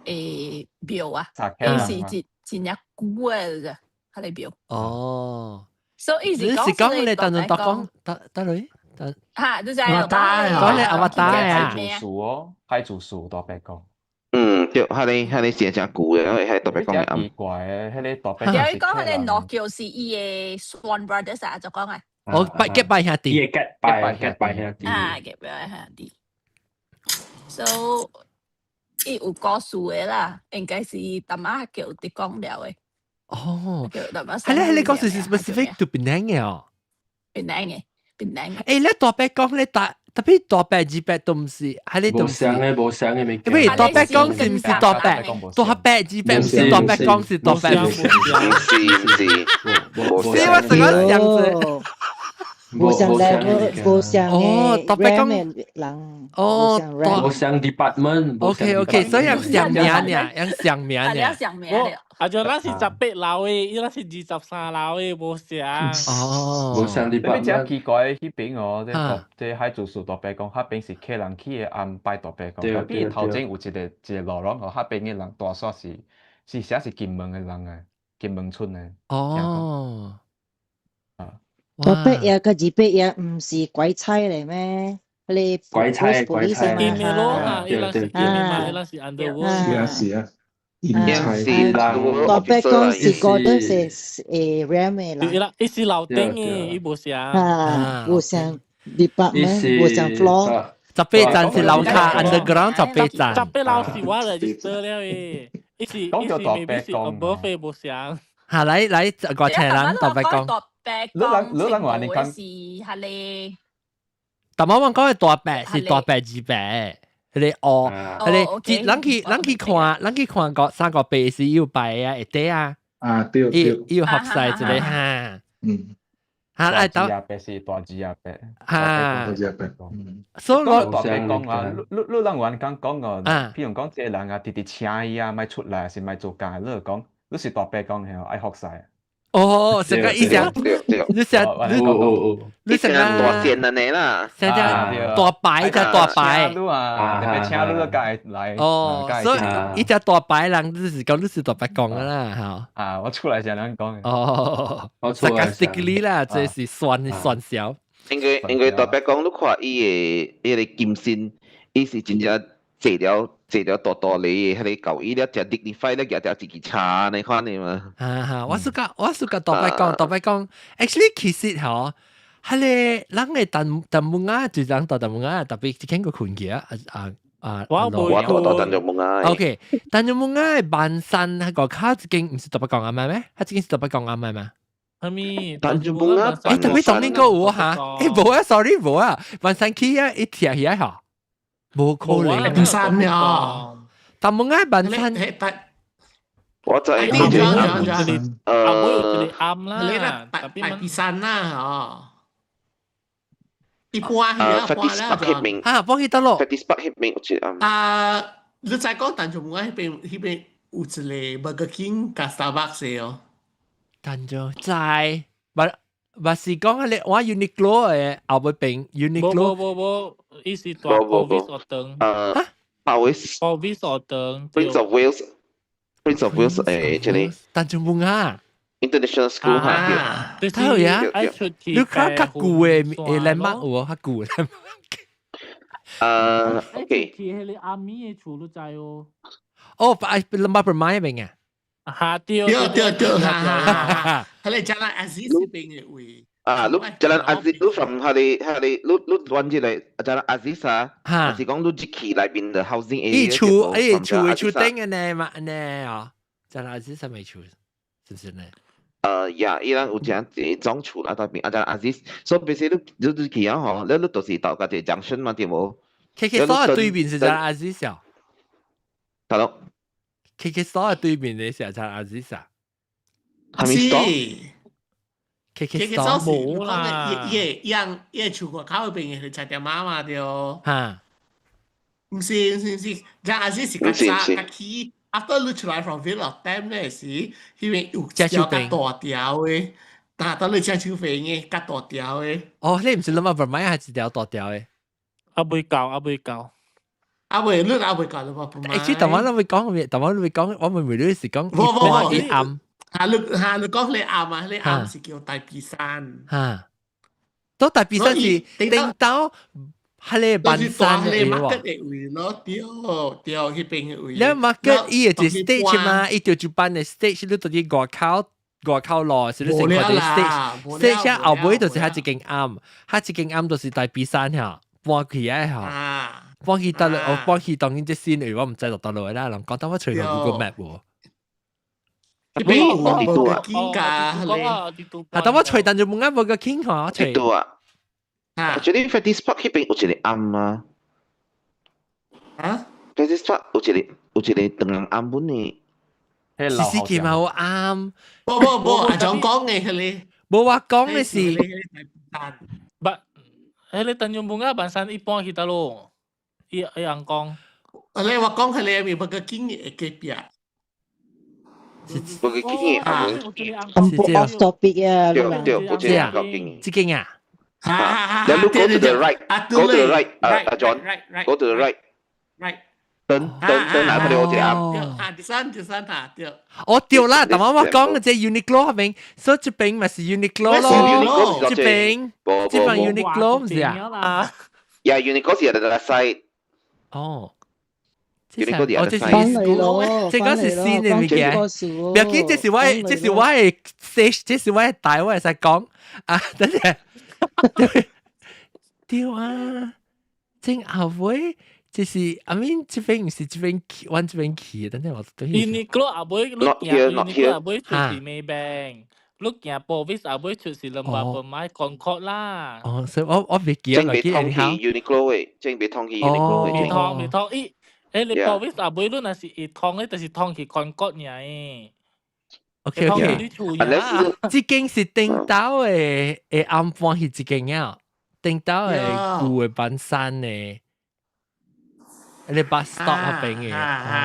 誒廟啊，伊是真真正舊的啫，彼個廟。哦。所以你是講你當陣大講，得得類？嚇，你知阿達講你阿達啊？海主樹哦，海主樹大伯公。嗯，對，彼個彼個真正舊的，彼個大伯公的奇怪的，彼個大伯。對，伊講彼個諾橋是伊的 Swan Brothers 啊，就講啊。哦，拜結拜兄弟。伊的結拜結拜兄弟。啊，結拜兄弟。So，伊有故事的啦，應該是淡仔叫佇講了的。哦，係咧係咧，故事是 specific to 檳城的哦。檳城的，檳城的。欸，你大伯公你大。特別大伯二伯都毋是，係你都毋是。無相的，無相的物件。因為大伯公是毋是大伯？大伯二伯毋是大伯公，是大伯。毋是毋是，是我成個樣子。無相 level，無相哦，大伯公人。哦，無相 department。 OK OK，所以用相名爾，用相名爾。相名啊，就咱是18樓的，伊咱是23樓的，無相。哦，無相 department。你真奇怪，彼邊哦，這這海主樹大伯公，彼邊是客人去的安排大伯公，特別頭前有一個一個路廊哦，彼邊的人大數是是寫是金門的人啊，金門村的。哦。啊。大伯爺佮二伯爺毋是鬼差嚟咩？你鬼差鬼差。金門路啊，伊那是金門嘛，伊那是 underworld。是啊是啊。是大伯公是覺得是誒 realm 的啦。伊啦，伊是樓頂的，伊無相。啊，無相 department，無相 floor。 18層是樓跤 underground 十八層。18樓是我 register 了的，伊是伊是 maybe 是 above 的無相。嚇，來來，個請人大伯公。大伯你人你人話你講是彼個。但我講嘅大伯是大伯二伯。彼個哦，彼個人去人去看，人去看個三個伯是有拜啊，會得啊。啊，對對。伊有合晒一個哈。哈，愛大阿伯是大姊阿伯。哈。大姊阿伯。所以我大伯公啊，你你人話講講哦，譬如講這個人啊，直直請伊啊，莫出來，是莫做工，你就講你是大伯公係愛服曬。哦，成個意思，你想你你成個大仙的呢啦，成隻大白隻大白，你啊，特別請你都該來。哦，所以一隻大白人就是講你是大伯公的啦，嚇。啊，我出來是按呢講。哦，sarcastically 啦，這是酸酸笑。因為因為大伯公，你看伊的彼个金身，伊是真正坐了坐了大大个，彼个舊伊了誠 dignified 了，舉著一支叉按呢款的嘛。哈哈，我是講我是講大伯公，大伯公，actually 其實吼，彼个人的淡淡木仔就是人大淡木仔，特別見過困去啊啊啊！我無我大大淡木仔。 OK，淡木仔萬山彼個跤一間毋是大伯公阿媽咩？彼一間是大伯公阿媽嗎？係咪？但就冇啊！欸，特別當年個有嚇，欸無啊，sorry 無啊，萬山區啊，一貼起來嚇，無可能。萬山了，但冇愛萬山。我就係啱啦，你啦大大比山啦，哦。一般係啊，一般啦，啊，幫佢得咯。 Fettes Park 彼邊有一個啊，你再講，但就冇愛彼邊彼邊有一個 Burger King 佮 Starbucks 的哦。但就在，勿勿是講彼個我 Uniqlo 的後尾邊 Uniqlo。無無無，伊是大 Povis 學堂。Powys。 Povis 學堂。 Prince of Wales。Prince of Wales 誒，這裡。但就冇啊。 International School 嚇，對。睇下呀，你看較舊的誒 landmark 有無？較舊的 landmark。OK。去彼個阿咪的厝你知哦？哦，擺 Lembah Permai 邊啊？嚇對對對對，哈哈哈！彼個 Jalan Aziz 邊的位。啊，你 Jalan Aziz，你 from 彼個彼個，你你轉這個 Jalan Aziz 啊，還是講你入去內邊的 housing area？伊厝伊厝的厝頂的呢嘛呢哦，Jalan Aziz 啥物厝？是不是呢？呀，伊人有正一種厝啦，內邊啊，Jalan Aziz，所以平時你你你去啊吼，你你就是到個一個 junction 嘛，對無？KK 所對面是 Jalan Aziz 啊。大佬，KK 所對面的是 Jalan Aziz 啊。係咪 store？ KK 所冇啦，伊伊伊伊厝外口嗰邊是菜店媽嘛對。嚇？毋是毋是毋是，Jalan Aziz 是較早較起。After 你出來 from Vale of Temp 咧時，彼邊有一條較大條的，但當你正手邊的較大條的。哦，你毋是諗下買係一條大條的？啊未到，啊未到。啊未，你啊未到你冇欸，其實頭晚你會講咩？頭晚你會講，我咪咪你是講一半一暗。嚇你嚇你講你暗啊？你暗是叫大比山。嚇，都大比山是頂到。彼個萬山的喎，的位咯，對對，彼邊的位。你 market 伊會一 stage 嘛？伊就一般的 stage，你到佇外口外口路，是你先看到 stage，stage 後尾就是彼一間暗，彼一間暗就是大比山嚇，搬起來嚇，搬去佗落，我搬去當然這新位，我毋知佗落啦，人講當我揣個 Google Map 無。彼邊有無個景㗎？啊，當我揣但就無啱無個景吼，我揣。啊。我覺得 Fettes Park 彼邊有一個暗啊。啊？Fettes Park 有一個有一個長暗本的。是是佢嘛好啱。無無無，阿總講的彼個。無我講的是。不，彼個 Tanjung Bungah 萬山一般去佗落？伊伊人講。啊，你我講彼個咪 Burger King 的隔壁。 Burger King 的啊，是這 off topic 啊，對對，有一個這間啊。 Then look go to the right, go to the right, 阿 John, go to the right, right. 等等等，來，佢哋我一個對，啊，第三第三塔對。哦對啦，但我我講嘅這 Uniqlo 彼邊，所以這邊咪是 Uniqlo 咯，這邊這邊 Uniqlo 毋是啊？ Yeah, Uniqlo 是 the other side。哦。 Uniqlo 是哦，這是這個是新的物件。不要緊，這是我這是我的這是我的大，我會使講啊，等陣。對啊，正後尾就是 I mean 這邊毋是這邊去，阮這邊去，等陣我對。 Uniqlo 後尾你行 Uniqlo 後尾出是 Maybank，你行 Povis 後尾出是 Lembah Permai Concord 啦。哦，所以我我袂記啊，正袂通去 Uniqlo 的，正袂通去 Uniqlo 的。袂通袂通，伊欸你 Povis 後尾你若是會通的，就是通去 Concord 爾的。 OK OK，這間是頂頭的的暗房是這間啊，頂頭的舊的板山的，你 bus stop 彼邊的。啊啊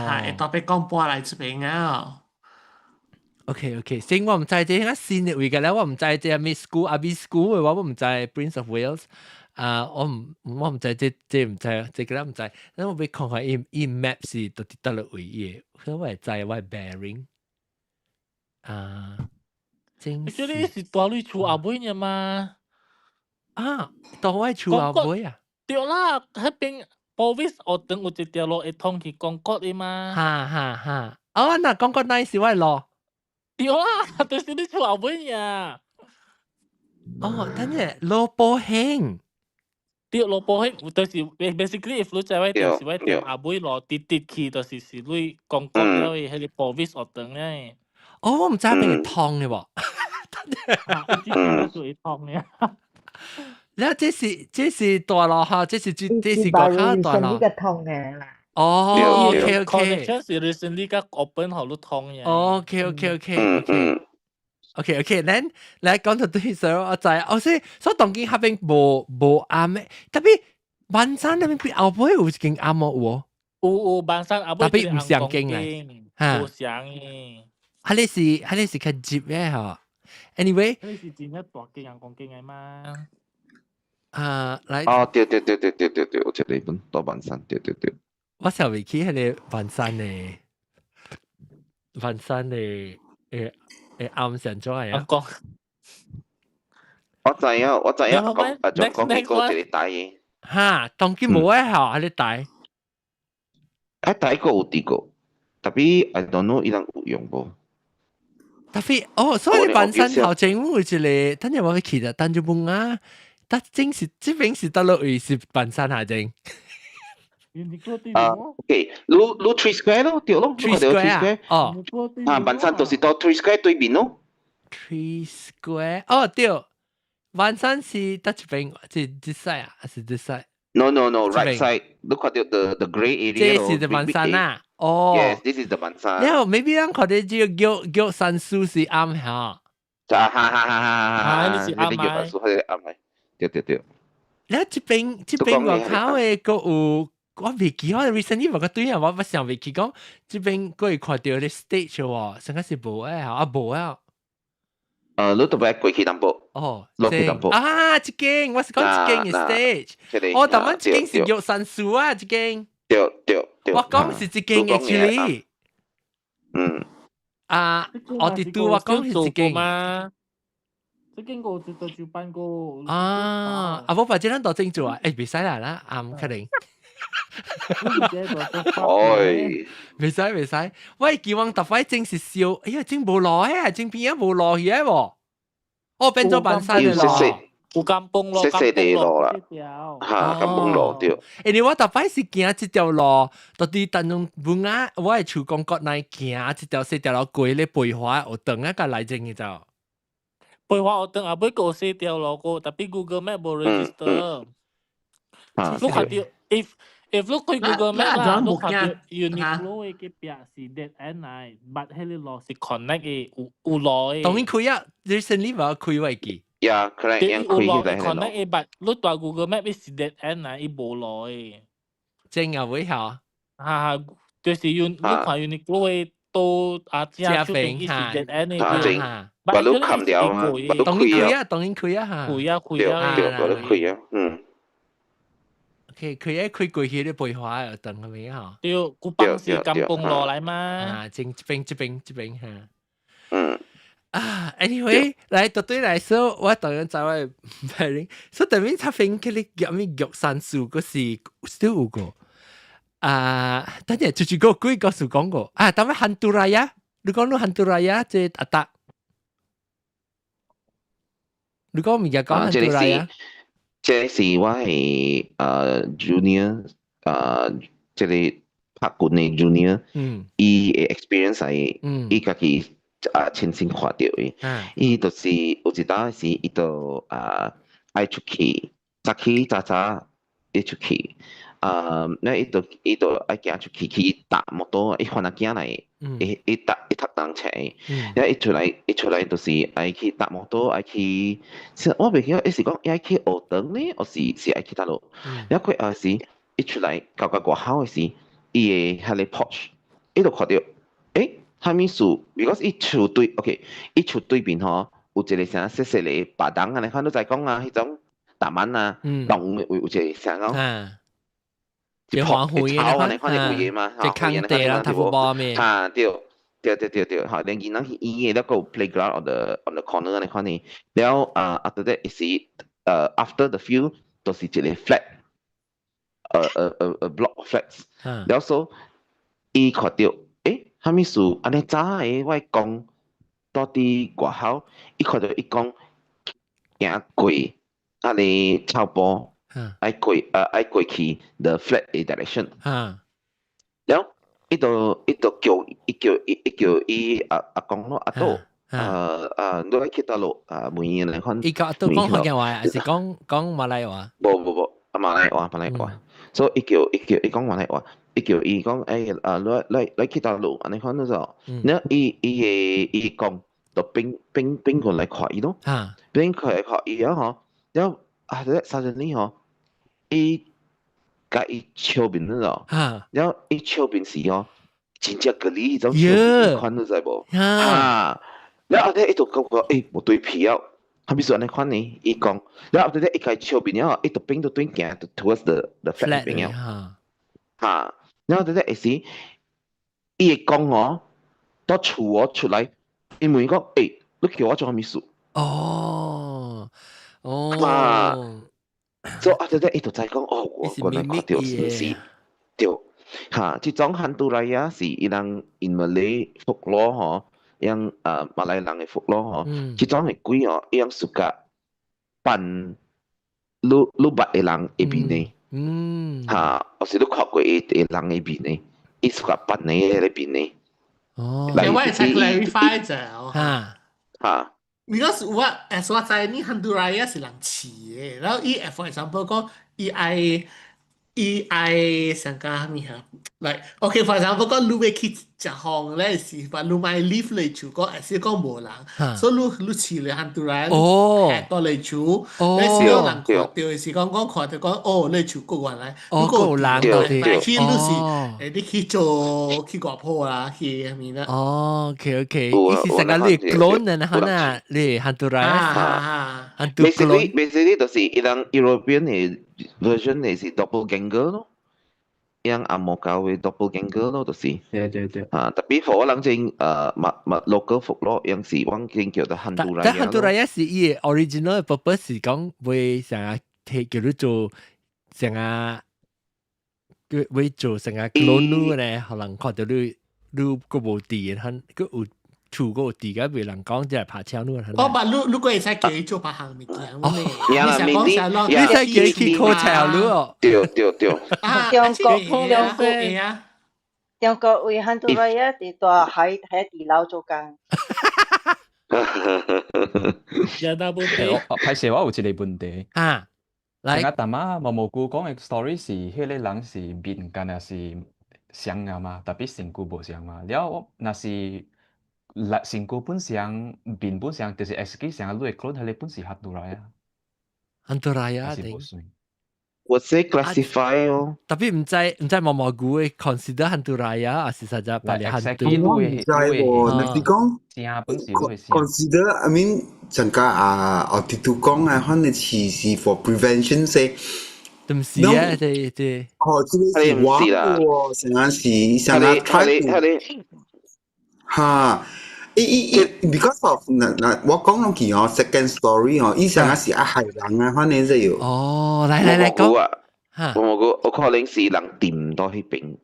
啊！會特別講搬來這邊啊。 OK OK，先我毋知這個新的位個咧，我毋知這咩 school 啊，B school 的我毋知 Prince of Wales 啊，我毋我毋知這這毋知，這個毋知，咱我欲看看伊伊 map 是佗佇佗落位的，所以我會知我 bearing 啊，真是。這裡是蹛你厝後尾爾嘛？啊，蹛我厝後尾啊？對啦，彼邊 Povis 學堂有一條路會通去 Concord 的嘛？哈哈哈！哦，那 Concord 那是我的路。對啦，就是你厝後尾爾。哦，等下羅寶興。對，羅寶興，就是 basically if 你知我就是我踮後尾路直直去，就是是你 Concord 了的彼個 Povis 學堂咧。哦，我毋知邊會通的無。就會痛嘅。你這是大路哈，這是個較大路。呢個痛嘅啦。哦，OK OK。 Connection 是 recently 個 open 好都通嘅。 OK，then 來講到對手，我知，我所以當今嗰邊無暗嘅，特別萬山那邊比後尾有一間暗冇有？有萬山後尾特別唔上經嘅，嚇，無上嘅。彼個是較入嘅吼。Anyway，彼是真正大間人講經嘅嘛。啊，來。哦，對對對對對對對，有一個本大萬山，對對對。我想未起彼個萬山的，萬山的誒暗上怎樣啊？講，我知影，我知影，講啊，就講幾個一個大嘅。哈，當今無嘅吼，彼個大。啊，大個有佇過，特別 I don't know 伊人有用無？特別哦，所以萬山頭前有一個，等陣我去啦，等陣問啊，但正是這邊是佗落位是萬山下正。啊，OK，你 Three Square 咯，對咯， Three Square 哦，啊，萬山就是到 Three Square 對面咯。 Three Square，哦對，萬山是佗一邊，是這 side 啊，還是這 side？ No no no，right side，你看到 the grey area 這是萬山啊，哦，Yes，this is the 萬山。然後 maybe 咱看到這個玉山書是啱嚇。啊哈哈哈哈哈！你是啱玉山書係啱嘅，對對對。你這邊外口的閣有。我未記，我 recently 無個對啊，我想未記講，這邊閣會看著咧 stage 喎，上個是無誒，啊無啊。你特別過去淡薄。哦，落去淡薄。啊，這間我是講這間嘅 stage。哦，但係這間是玉山書啊，這間。對對對。我講是這間 actually。啊，我哋都我講是這間嘛。這間個就就辦過。啊，啊，我把這兩度正做啊，誒，袂使啦啦，啱確定。哎，袂使袂使，我期望特擺正是燒，哎呀，真無路啊，真邊啊無路去喎，哦，變做萬山的路，有甘榜路，細細的路啦，嚇，甘榜路對。因為我逐擺是行這條路，到佇淡江文啊，我會厝公國內行這條細條路過咧培華學堂啊，甲來前去就。培華學堂後尾閣有細條路個，特別 Google Map 無 register。你看著，if 你開 Google Map 啦，你看著 Uniqlo 的隔壁是 dead end 來，but 彼个路是 connect 的，有路的。當然開啊，recently 無開我會記。 Yeah, correct. 對，有路 connect 的，but 你蹛 Google Map 伊是 dead end 來，伊無路的。真啊會嚇。哈哈，就是用你看 Uniqlo 的倒啊正手邊伊是 dead end 的。把路砍掉啊，把路當然開啊，當然開啊嚇。開啊開啊。對，把路開啊，嗯。佢佢一開過去咧，培華又等係咪嚇？對，古邦是甘榜路來嘛。啊，正這邊這邊這邊嚇。啊，anyway，來到對來說，我當然知我 parent，所以等於他分佢哋叫咩玉山樹嗰時都有個。啊，等陣就是個幾個數講過啊，當咩 Hantu Raya？你講你 Hantu Raya 這阿達，你講物件講 Hantu Raya？這是我係junior 這個拍棍的 junior，伊的 experience 係，伊家己啊親身看著的，伊就是有一當時伊就啊愛出去，早起早早伊出去，啊，那伊就愛行出去去搭摩托，伊番仔囝來，伊搭伊讀單車，了伊出來就是愛去搭摩托，愛去，我袂記得伊是講伊愛去學堂呢，抑是愛去佗落？了過後時，伊出來到外口的時，伊的彼個 porch，伊就看著，啥物事？because 伊厝對，OK，伊厝對面吼有一個啥細細个白燈啊，你看你知講啊，彼種大門啊，當有一個啥講？一黃灰草啊，你看見有嘢嘛？即空地啦，頭毛咩？哈，對，對對對對，吼，連囡仔去伊的那個 playground on the corner 你看呢，了啊，after that 是after the field 就是一個 flat，block of flats，了所伊看著，啥物事按呢早的我講到佇外口，伊看著伊講行過按呢草坡。愛過去 the flat 的 direction。了，伊就叫伊叫伊伊叫伊阿阿公咯，阿祖，啊，你來去佗落啊，問伊來看。伊講都講福建話，還是講講馬來話？無無無，啊馬來話馬來話，所以伊叫伊叫伊講馬來話，伊叫伊講啊，來來來去佗落，按呢款嗰種，你伊伊會伊講，就變變變過來看伊咯，變過來看伊啊嗬，然後啊，suddenly 嗬，伊共伊笑面嗰種，然後伊笑面時嗬，真正個你彼種笑面款你知無？啊！然後後底伊就感覺無對皮啊，啥物事按呢款呢？伊講，然後後底伊共笑面了，伊就變到對行 towards the flat 邊了，哈！然後後底會時，伊會講哦，到厝哦出來，伊問伊講，你叫我做啥物事？哦，哦，啊，所以後底伊就知講，哦，我原來看著是毋是？對，哈，這種 hantu raya 是伊人 in Malay folklore 吼。樣馬來人的 folklore 吼，這種的鬼哦，伊樣 suka 扮你你捌的人的面呢，哈，或是你看過的人的面呢，伊 suka 扮你的面呢。哦，我會再 clarify 者哦。哈，哈。 Because 我 as 我知你 hantu raya 是人飼的，然後伊 for example 講伊愛伊愛上個啥物哈？Like OK for example 講你欲去食風咧是，但你莫 leave 你厝講，還是講無人，所以你你飼咧 hantu raya 到你厝，你是有人看著是講講看著講哦，你厝閣原來，哦，閣有人到底，去你是你去做去外婆啦，去啥物啦？哦，OK OK，伊是成個你 clone 啊，哈呐，你 hantu raya， hantu clone。 Basically 就是伊人 European 的 version 的是 doppelganger 咯。樣紅毛的 doppelganger 咯，就是。對對對。啊，特別 for 我人種嘛嘛 local folklore，樣是往見叫做 hantu raya。但 hantu raya 是伊的 original purpose 是講會成日提叫你做成日叫會做成日 clone 咧，可能看到你你閣無佇，很閣有厝閣有佇，個袂人講就係拍槍你。我把你如果會使叫伊做別項物件，你想講你使叫伊去考冊你哦。對對對。中國中國中國為 hantu raya 佇大海喺地牢做工。有大部分。歹勢，我有一個問題。啊，來。阿大媽毛毛菇講的 story 是彼個人是面敢若是相啊嘛，特別身軀無相嘛。了我若是來身軀本相，面本相，就是 excuse 成你的 clone 彼個本是 hantu raya。 hantu raya 定。我說 classify 哦。特別毋知毋知毛毛菇會 consider hantu raya，還是實在別個 hantu？我毋知喎，若是講 consider I mean 成個啊，哦，地圖講啊，反正是是 for prevention 說。毋是啊，對對。哦，這個是我喎，成個是成個 try to 哈。伊伊伊，because of 嗱嗱，我講落去哦，second story 哦，伊成個是啊害人啊，反正就有。哦，來來來講。啊，我我我可能是人掂到彼邊，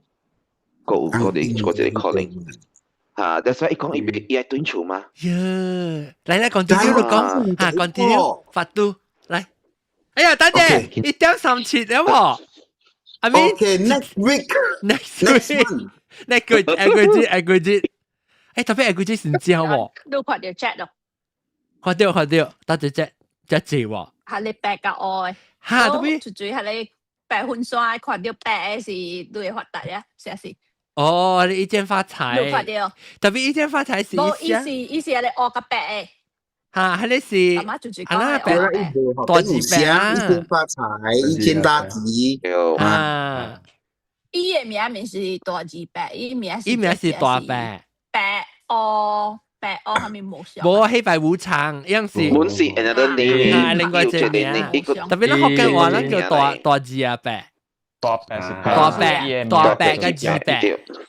閣有嗰個嗰一個可能。嚇，that's why 伊講伊欲伊愛轉厝嘛。喲，來來 continue 你講，嚇 continue，發都來。哎呀，等陣，1點37了喎。I mean， Okay, next week. Next week. Next 個下個月下個月。特別下個月先知好冇？都看著 chat 咯。看著看著，多謝這這濟喎。係你白甲烏。哈，特別。就最係你白粉刷看著白的是你會發達呀，是是。哦，你一見發財。你看著。特別一見發財是。無意思，意思係你烏佮白的。哈，彼個是。阿媽就啊那白大字白啊。一見發財，一見大吉。啊。伊的名毋是大字白，伊名是。伊名是大白。白烏白烏，啥物無相？無黑白無常，樣是。本是 another name。啊，另外一個名。特別咱福建話，咱叫大大字啊白。大白是大白，大白佮字白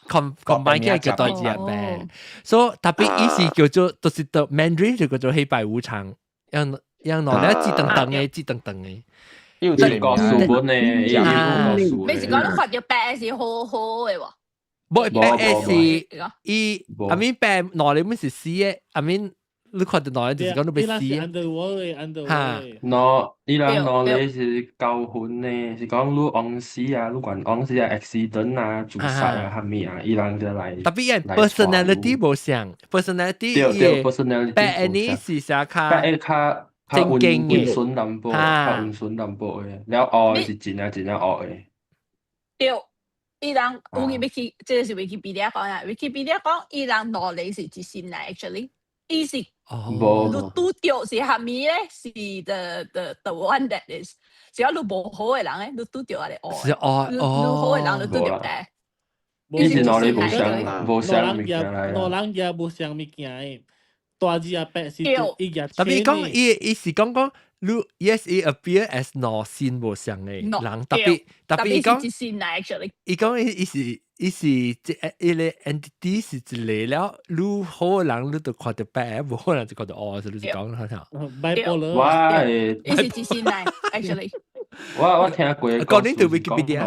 ，combine 起來叫大字啊白。所以特別伊是叫做，就是讀 Mandarin 就叫做黑白無常，樣樣喏，咧字長長的，字長長的。有這個書本的，有故事。你是講你看著白是好好的喎？無白的是伊，I mean 白內裏面是死的，I mean 你看到兩个就是講你欲死。 Underworld 嘅，underworld。喏，伊人兩个是交魂的，是講你往死啊，你管往死啊，accident 啊，自殺啊，啥物啊，伊人就來。 Tapi 伊 personality 無相，personality 對對，personality 白的是啥較？白的較較溫溫順淡薄，較溫順淡薄的，了烏的是真正真正惡的。對，伊人有去 Wiki，這個是 Wikipedia 講啊，Wikipedia 講伊人兩个是一神來，actually，伊是你拄著是蝦米咧？是 the one that is，只要你無好的人咧，你拄著係惡。是惡你好的人，你拄著的。伊是兩个無相無相物件來。兩人也無相物件的，大字阿伯是伊也。 Tapi 講伊伊是講講。你 yes 伊 appear as 兩神無相的人，tapi tapi 伊講伊講伊伊是伊是這伊個 entity 是一個了，你好的人你就看著白，無好人就看著烏，是你是講好像。 Bipolar。我會。伊是一神來，actually。我聽過。 According to Wikipedia。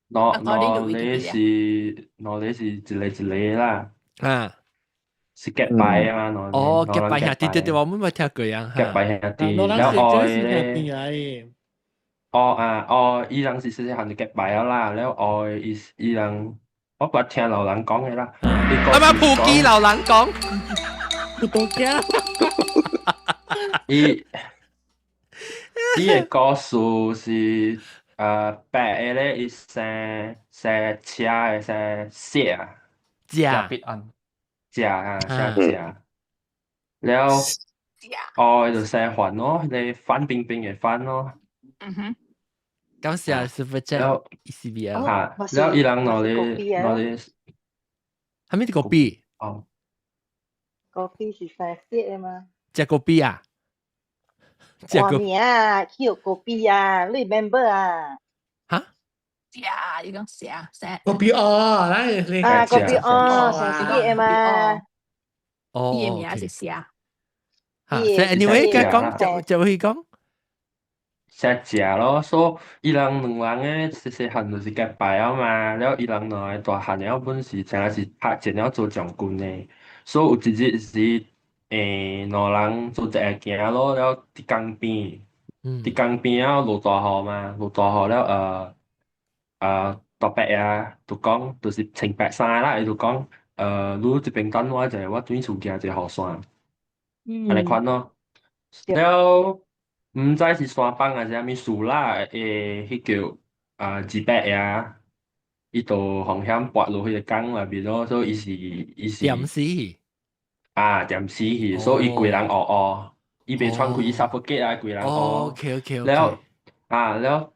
兩兩个是兩个是一個一個啦。啊。是結拜啊嘛，哦，結拜兄弟，對對，我們沒聽過啊。結拜兄弟，了後咧，哦啊哦，伊人是細細漢就結拜了啦，了後伊伊人，我捌聽老人講的啦。啊嘛，普基老人講，不多驚。伊伊的故事是，白的咧，伊生生車的生雪啊，食必安。食啊，生食，了哦，就生飯咯，彼个范冰冰的范咯。嗯哼。感謝 Super Chat ECBL。哈，了伊人兩个兩个，啥物咖啡？哦。咖啡是生雪的嗎？食咖啡啊？食咖啡啊，去有咖啡啊，你 remember 啊？哈？食，你講食食。咖啡哦，來你。啊，咖啡哦，生雪的嘛。哦。伊的名是寫。哈，所以 anyway，講就就會講。食食咯，所以伊人兩人的細細漢就是結拜了嘛，了伊人兩个大漢了本是真是拍戰了做將軍的，所以有一日是兩人做一个行路了佇江邊，佇江邊了落大雨嘛，落大雨了大伯啊，就講就是穿白衫啦，伊就講你這邊等我一下，我轉厝行一个雨傘，按呢款咯，了。毋知是山崩還是啥物事啦，彼叫啊二伯啊，伊就風險跋落彼个江內面咯，所以伊是伊是掂死啊，掂死去，所以伊規人烏烏，伊袂喘氣，伊 suffocate 啊，規人烏。 OK。了啊了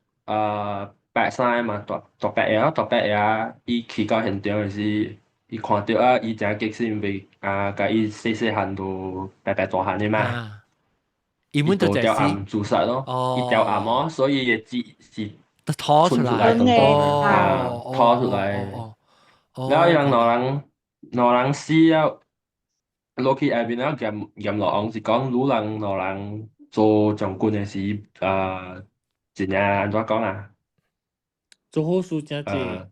白衫嘛，大大伯爺大伯爺，伊去到現場的時，伊看著啊，伊誠激是因為啊，共伊細細漢就白白大漢的嘛。伊們就吊暗自殺咯，伊吊暗哦，所以伊的舌是拖出來，啊，拖出來。然後伊人兩人兩人死了，落去下面了，閻閻羅王是講，汝人兩人做將軍的時，真正按怎講啊？做好事誠濟。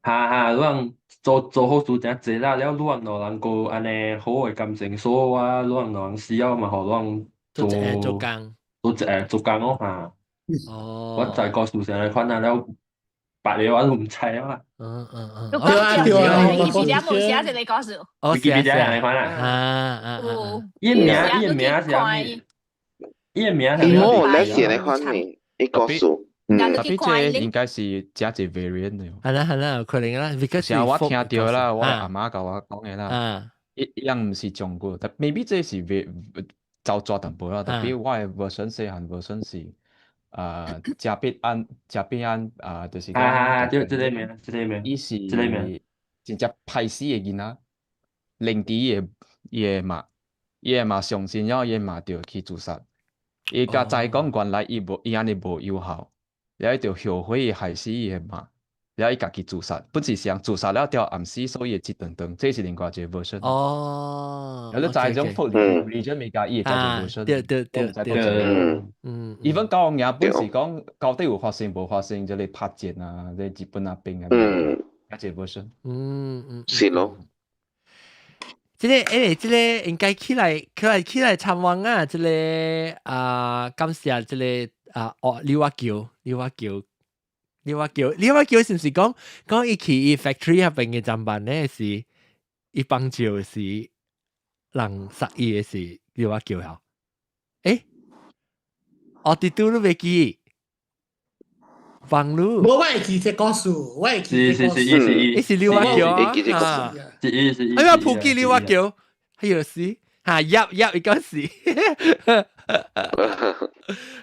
哈哈，汝人做做好事誠濟啦，了汝人兩人閣按呢好的感情，所以我汝人兩人死了嘛，予汝人。做做工，做一做工咯嚇。哦，我在故事上來看啊，了別個我都毋知啊。對啊對啊，伊是兩無寫一個故事。哦，記記得按呢款啊。啊啊啊！伊名伊名是啥物？伊名是啥物？哦，你是按呢款呢？伊故事。 Tapi 這應該是加一 variant 的。係啦係啦，可能啦，because 像我聽著啦，我阿媽共我講的啦，伊伊人毋是將軍，但 maybe 這是走抓淡薄啦，tapi 我的 version 細漢 version 是，加必安加必安啊，就是講啊，對，這個名，這個名，伊是這個名，真正歹死的囡仔，靈佇伊的媽，伊的媽相信了，伊的媽就去自殺。伊才知講原來伊無伊按呢無有效，了伊就後悔伊害死伊的媽，了伊家己自殺，本是想自殺了吊暗死，所以會舌長長，這是另外一個 version。哦，有你知種 religion 物件，伊會加一個 version。對對對對。Even 高王爺本是講到底有發生無發生，這個拍戰啊，這個日本啊兵啊，加一個 version。是咯。這個誒，這個應該起來起來起來參觀啊！這個啊，感謝這個啊，哦，劉阿橋，劉阿橋，劉阿橋，劉阿橋是毋是講講伊去伊 factory 彼邊嘅站辦咧？是伊幫照是人殺伊嘅是劉阿橋吼？誒，我佇拄你袂記。放路，無我會記這故事，我會記這故事。是是是伊是劉阿橋啊，是伊是。哎呀，普吉劉阿橋，哎呦是，哈入入伊講是。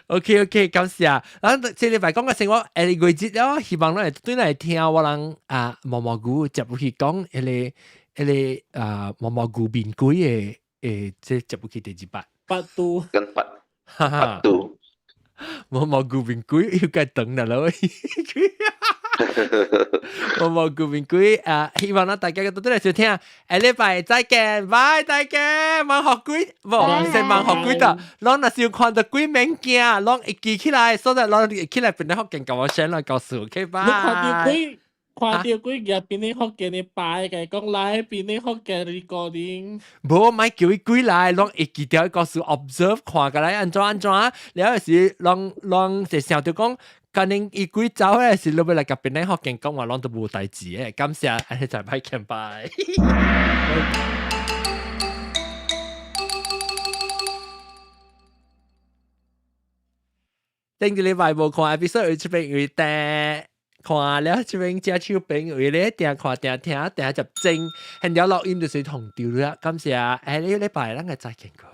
OK OK，感謝。咱這禮拜講個生活，下個月節了，希望咱會對來聽我人啊毛毛菇接入去講，彼個彼個啊毛毛菇面鬼的誒，這接入去第二擺。八度。跟八八度。毛毛菇面鬼又該等啦咯。毛毛菇面鬼啊！希望咱大家都來收聽，下禮拜再見，拜再見。望學鬼，無毋是望學鬼的，攏若是有看到鬼免驚，攏會記起來，所以攏會起來變得福建共我先來告訴，OK，拜。你看到鬼，看到鬼入變你福建的拜，共講來變你福建 recording。無，莫叫伊鬼來，攏會記得告訴 observe 看過來按怎按怎，了時攏攏就想著講。可能伊鬼走咧，是你欲來共檳城福建講話，攏都無代誌的。感謝，按呢就拜見拜。頂個禮拜無看 episode，有這邊有訂看了，這邊食手柄有咧定看定聽定入精，現了錄音就是同調啦。感謝，下個禮拜咱個再見過。